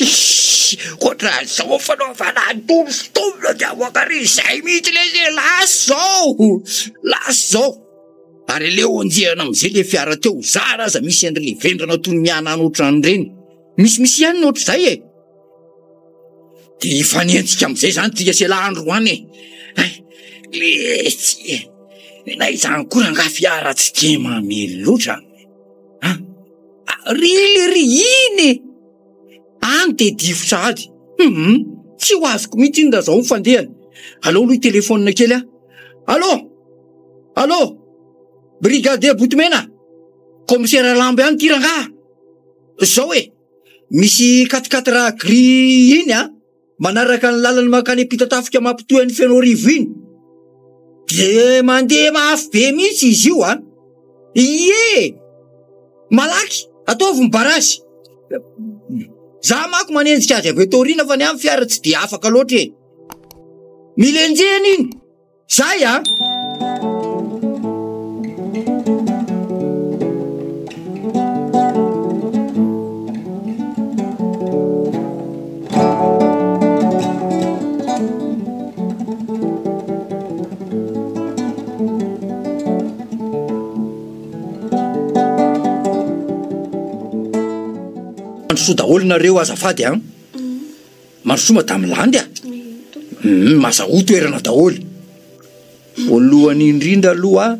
Speaker 6: Iiss!
Speaker 7: lesy, ohatran'izao fanaovana an'itony sy itony dia avoaka ry izay mihitsy lesy e, lasa izao, lasa izao. Ary aleo anjehana amin'izay le fiara teo, zara aza misy an'ireny vendrana toy ny anana ohatran'ireny. Misimisy ihany ny ohatr'izay e. Dia hifanenjika amin'izay izany tsika sy elah androany e. Hay, letsy e. Na izany koa rangahy fiara tsy dia mamely loatra. An? Ry lery iny e! Any dia difo sahady. Hum, tsy ho azoko mihitsy iny raha izao ny fandehany. Aleo aloha hi-téléphone kely aho. Allô? Allô? Brigadier Botomena? Commissaire Lambo ihany ity rangahy. Izao e! Misy quatre-quatre gris iny an, manaraka ny lalana mankany Ampitatafika mampitohy an'i Fenoarivo iny. Dia mandeha mafy be mihitsy izy io an. Ie! Malaky, ataovy ny barazy. Za manko manenjika azy avy eto aoriana fa ny ahy ny fiara tsy dia afaka loatra e. Mila enjehina iny. Zay a! Mandrosoa daholo nareo azafady an! Mandrosoa madame Landy a! Humm mazahoa toerana daholo. Voalohany indrindra aloha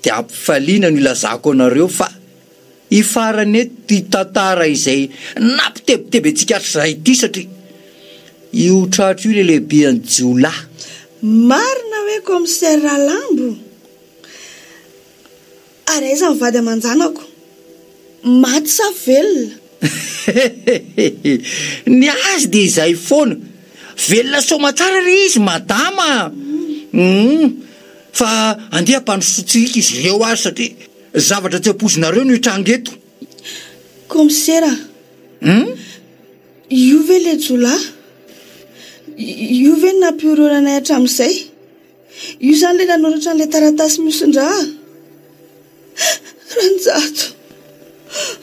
Speaker 7: dia ampifaliana no ilazako anareo fa hifarana eto ity tantara izay nampitebiteby antsika hatrizay ity satria io tratra io ilay lehiben'ny jiolahy.
Speaker 5: Marina hoe commissaire Ralambo? Ary aiza ny vady aman-janako? Maty sa velona?
Speaker 7: Ny azy dia izay foana. Velona soamatsara re izy madama a! Humm. Fa andeha ampandrosotsika izy ireo ary satria zavatra tsy ampoizinareo no hitranga eto.
Speaker 5: Kaomisera a!
Speaker 7: Humm?
Speaker 5: Io ve ilay jiolahy? Io ve no nampihorohoro anay hatramin'izay? Io izany ilay nanoratra an'ilay taratasy mihoson-drà? Ranjato,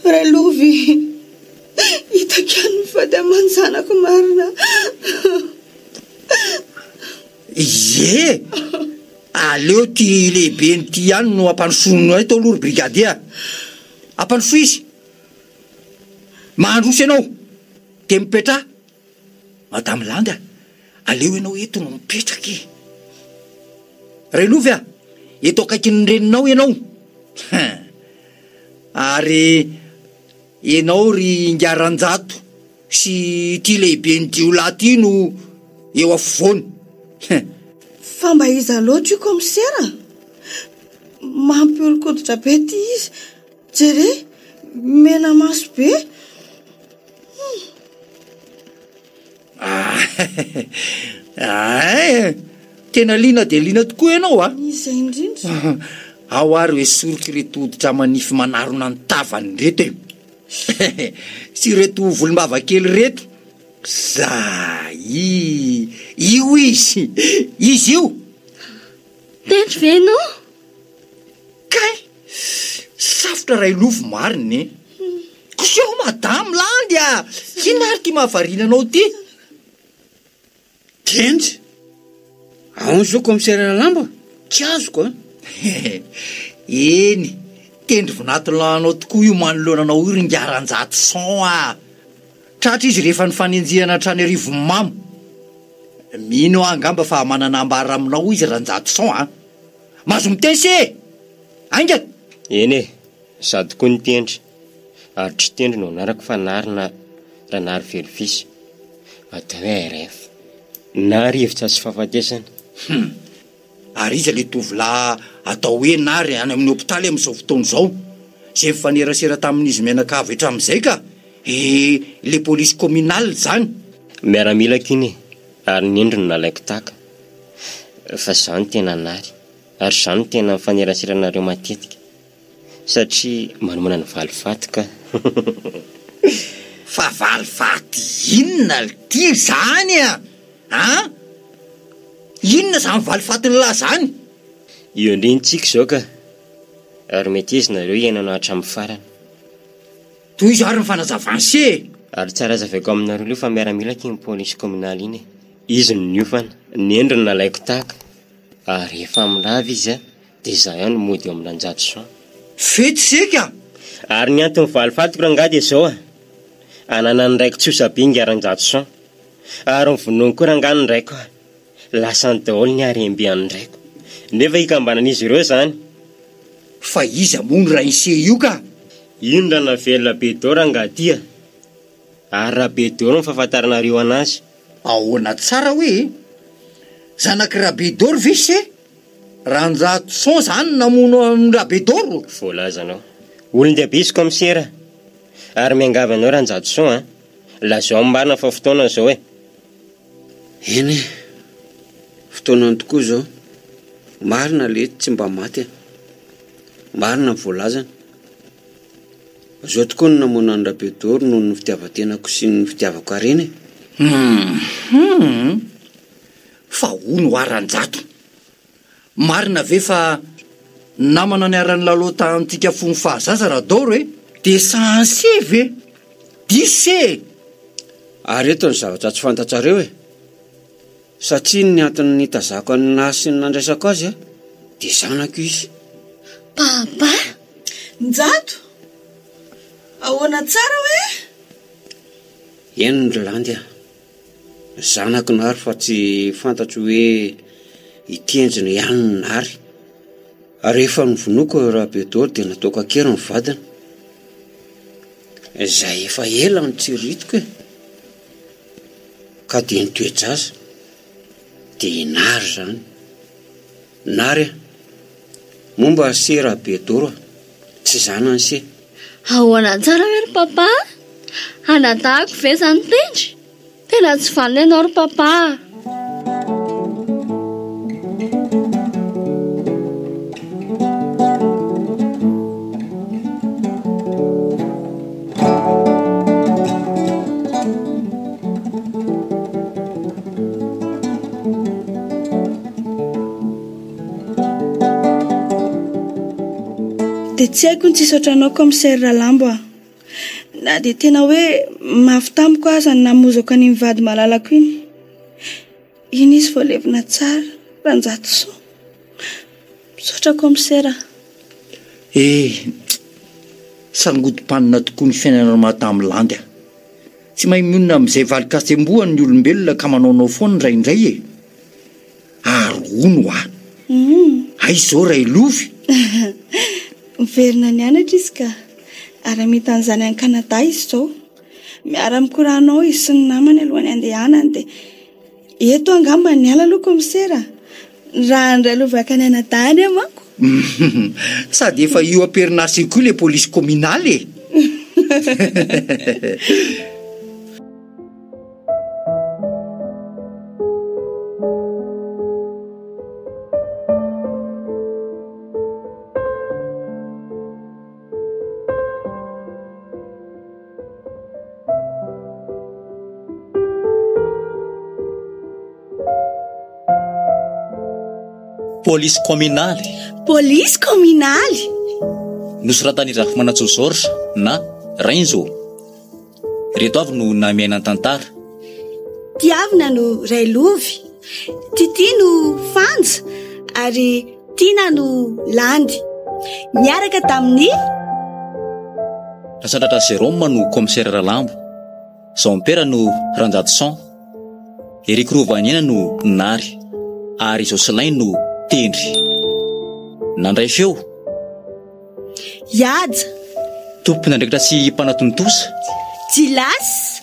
Speaker 5: Railovy, hitako ihany ny vady aman-janako marina.
Speaker 7: Ie! Aleo ity lehibeny ity ihany no ampandrosoinay eto aloha ry brigadier a! Ampandrosoy izy! Mandroso ianao dia mipetraha. Madame Landy a! Aleo ianao eto no mipetraka e! Railovy a! Eto akaikin'ny reninao ianao! Hein! Ary ianao ry Ingahy Ranjato sy ity lehiben'ny jiolahy ity no eo afovoany! Hein!
Speaker 5: Fa mba iza loatra io kaomisera? Mampihoron-koditra be ity izy! Jere, mena maso be!
Speaker 7: Ay, tena liana dia liana tokoa ianao a!
Speaker 5: Izay indrindra.
Speaker 7: Ao ary hoe soroka ireto hoditra manify manarona ny tavany ireto e! Sy ireto volombava kely ireto. Zay! Io izy! Izy io!
Speaker 3: Tendry ve ianao?
Speaker 7: Kay! Safotra Railovy marina e! Koseho madame Landy a! Inona ary ity mahavariana anao ity?
Speaker 4: Kendry! Ahoana izao commissaire Ralambo a? Tsy azoko a!
Speaker 7: Eny, tendry vinatolanao tokoa io manoloana anao io ry ingahy Ranjatoson a! Tratra izy rehefa nifanenjehana hatrany Arivonimamo. Mino aho angamba fa manana ambara aminao izy Ranjatoson a! Mahazo miteny se e! Haingana!
Speaker 9: Eny e! Sady koa ny tendry. Ary tsy tendry no anarako fa Nary na Ranarivelo fils. Atao hoe RF. Na rivotra sy fahafatesana.
Speaker 7: Hum. Ary iza ilay tovolahy atao hoe Nary any amin'ny hopitaly amin'izao fotoana izao? Izay nifanerasera tamin'izy mianakavy hatramin'izay ka! Eh, ilay polisy communal izany?
Speaker 9: Miaramilako iny e! Ary ny endriny no nalaiko tahaka. Fa izaho no tena Nary. Ary izaho no tena mifanerasera anareo matetika. Satria manomana ny valifaty ka.
Speaker 7: Fa valifaty inona lty zany a! An! Inona zany valifatin'lah zany?
Speaker 9: Eo indray ny tsika izao ka. Ary mety izy nareo hiainana hatramin'ny farany.
Speaker 7: Tohizo ary ny fanazavan'i se e!
Speaker 9: Ary tsara hazavaiko aminareo aloha fa miaramila aky iny polisy kaominaly iny e. Izy no niofana, ny endriny nalaiko tahaka. Ary rehefa mirava izy a, dia izaho ihany no mody eo amin'ny Ranjatoson.
Speaker 6: Fetsy seka a!
Speaker 9: Ary ny anton'ny valifatiko rangahy dia izao a, ananan'ny raiko tsy ho sabinga Ranjatoson. Ary novonoiny koa rangahy ny raiko a. Lasany daholo ny harem-be an'ny raiko. Nefa ikambanan'izy ireo izany.
Speaker 6: Fa iza moa no rain'se io ka?
Speaker 9: Io no Ranavelona Bedoro rangahy ty a! Ary Rabedoro no fahafantaranareo anazy.
Speaker 6: Ahoana tsara hoe e? Zanak'i Rabedoro ve se? Ranjatoson zany namono an'i Rabedoro?
Speaker 9: Voalazanao. Olon-dehibe izy kaomisera. Ary miangavy anao Ranjatoson a! Lazao ny marina fa fotoana izao e!
Speaker 4: Eny e! Fotoanany tokoa izao. Marina letsy tsy mba maty a! Marina ny voalazany. Izao tokoa no namono an'i Rabedoro noho ny fitiavan-tenako sy ny fitiavako harena e!
Speaker 6: Hum! Fa hono hoa Ranjato, marina ve fa namana niara-nilalao tamintsika fony fahazaza Radoro e? Dia sahanse ve? Diso se e!
Speaker 4: Ary eto ny zavatra tsy fantatrareo e! Satria ny antony nitazako an'i Nahy sy ny nandraisako azy dia zanako izy.
Speaker 3: Papa!
Speaker 5: Njato! Ahoana tsara hoe?
Speaker 4: Eny ry Landy a! Zanako Nary fa tsy fantatro hoe hitenzina ihany ny Nary. Rehefa novonoiko Rabedoro dia nataoko an-keriny ny vadiny. Izay efa ela no tsiriritiko e! Ka dia ny toe-jaza dia i Nary izany. Nary a! Moa mba se Rabedoro a! Tsy zanany se.
Speaker 3: Ahoana tsara ve ry papa a? Anadahako ve izany Tendry? Tena tsy vanona ianao ry papa a!
Speaker 2: Dia tsy haiko ny tsy hisaotra anao Commissaire Ralambo a! Na dia tena hoe mafy tamiko aza ny namozako an'iny vady malalako iny. Iny izy vao levona tsara, Ranjatosoa. Misaotra Commissaire a!
Speaker 6: Eh! Sangodim-panina tokoa ny fiainana Madame Landy a! Tsy mahay mionona amin'izay valin-kasembohany ny olombelona ka manaonao foana indraindray e! Ary hono hoa! Aiza izao Railovy?
Speaker 2: Miverina nianatra izy ka! Ary hamita an'izany any Canada izy izao. Miara-mikorana ao izy sy ny namany alohan'ny handehanany dia eto angamba niala aloha kaomisera a! Raha ny Railovy haka ny anadahiny aho manko.
Speaker 6: Sady efa io am-perinasa io koa ilay polisy kaominaly e!
Speaker 1: Polisy kaominaly.
Speaker 2: Polisy kaominaly.
Speaker 1: Nosoratan'i Rafimanantsoa Georges na Rainzo. Ireto avy no namiaina ny tantara.
Speaker 2: Tiavina no Railovy, Titi no Fanja ary Tiana no Landy. Niaraka tamin'i.
Speaker 1: Rasandratra Jérôme no Kaomisera Ralambo, Jean Pera no Ranjatoson, Eric Rovaniaina no Nary ary Jocelyn no Tendry. Nandray feo.
Speaker 2: Hihaja.
Speaker 1: Tompon'andraikitra sy mpanatontosa.
Speaker 2: Jilas.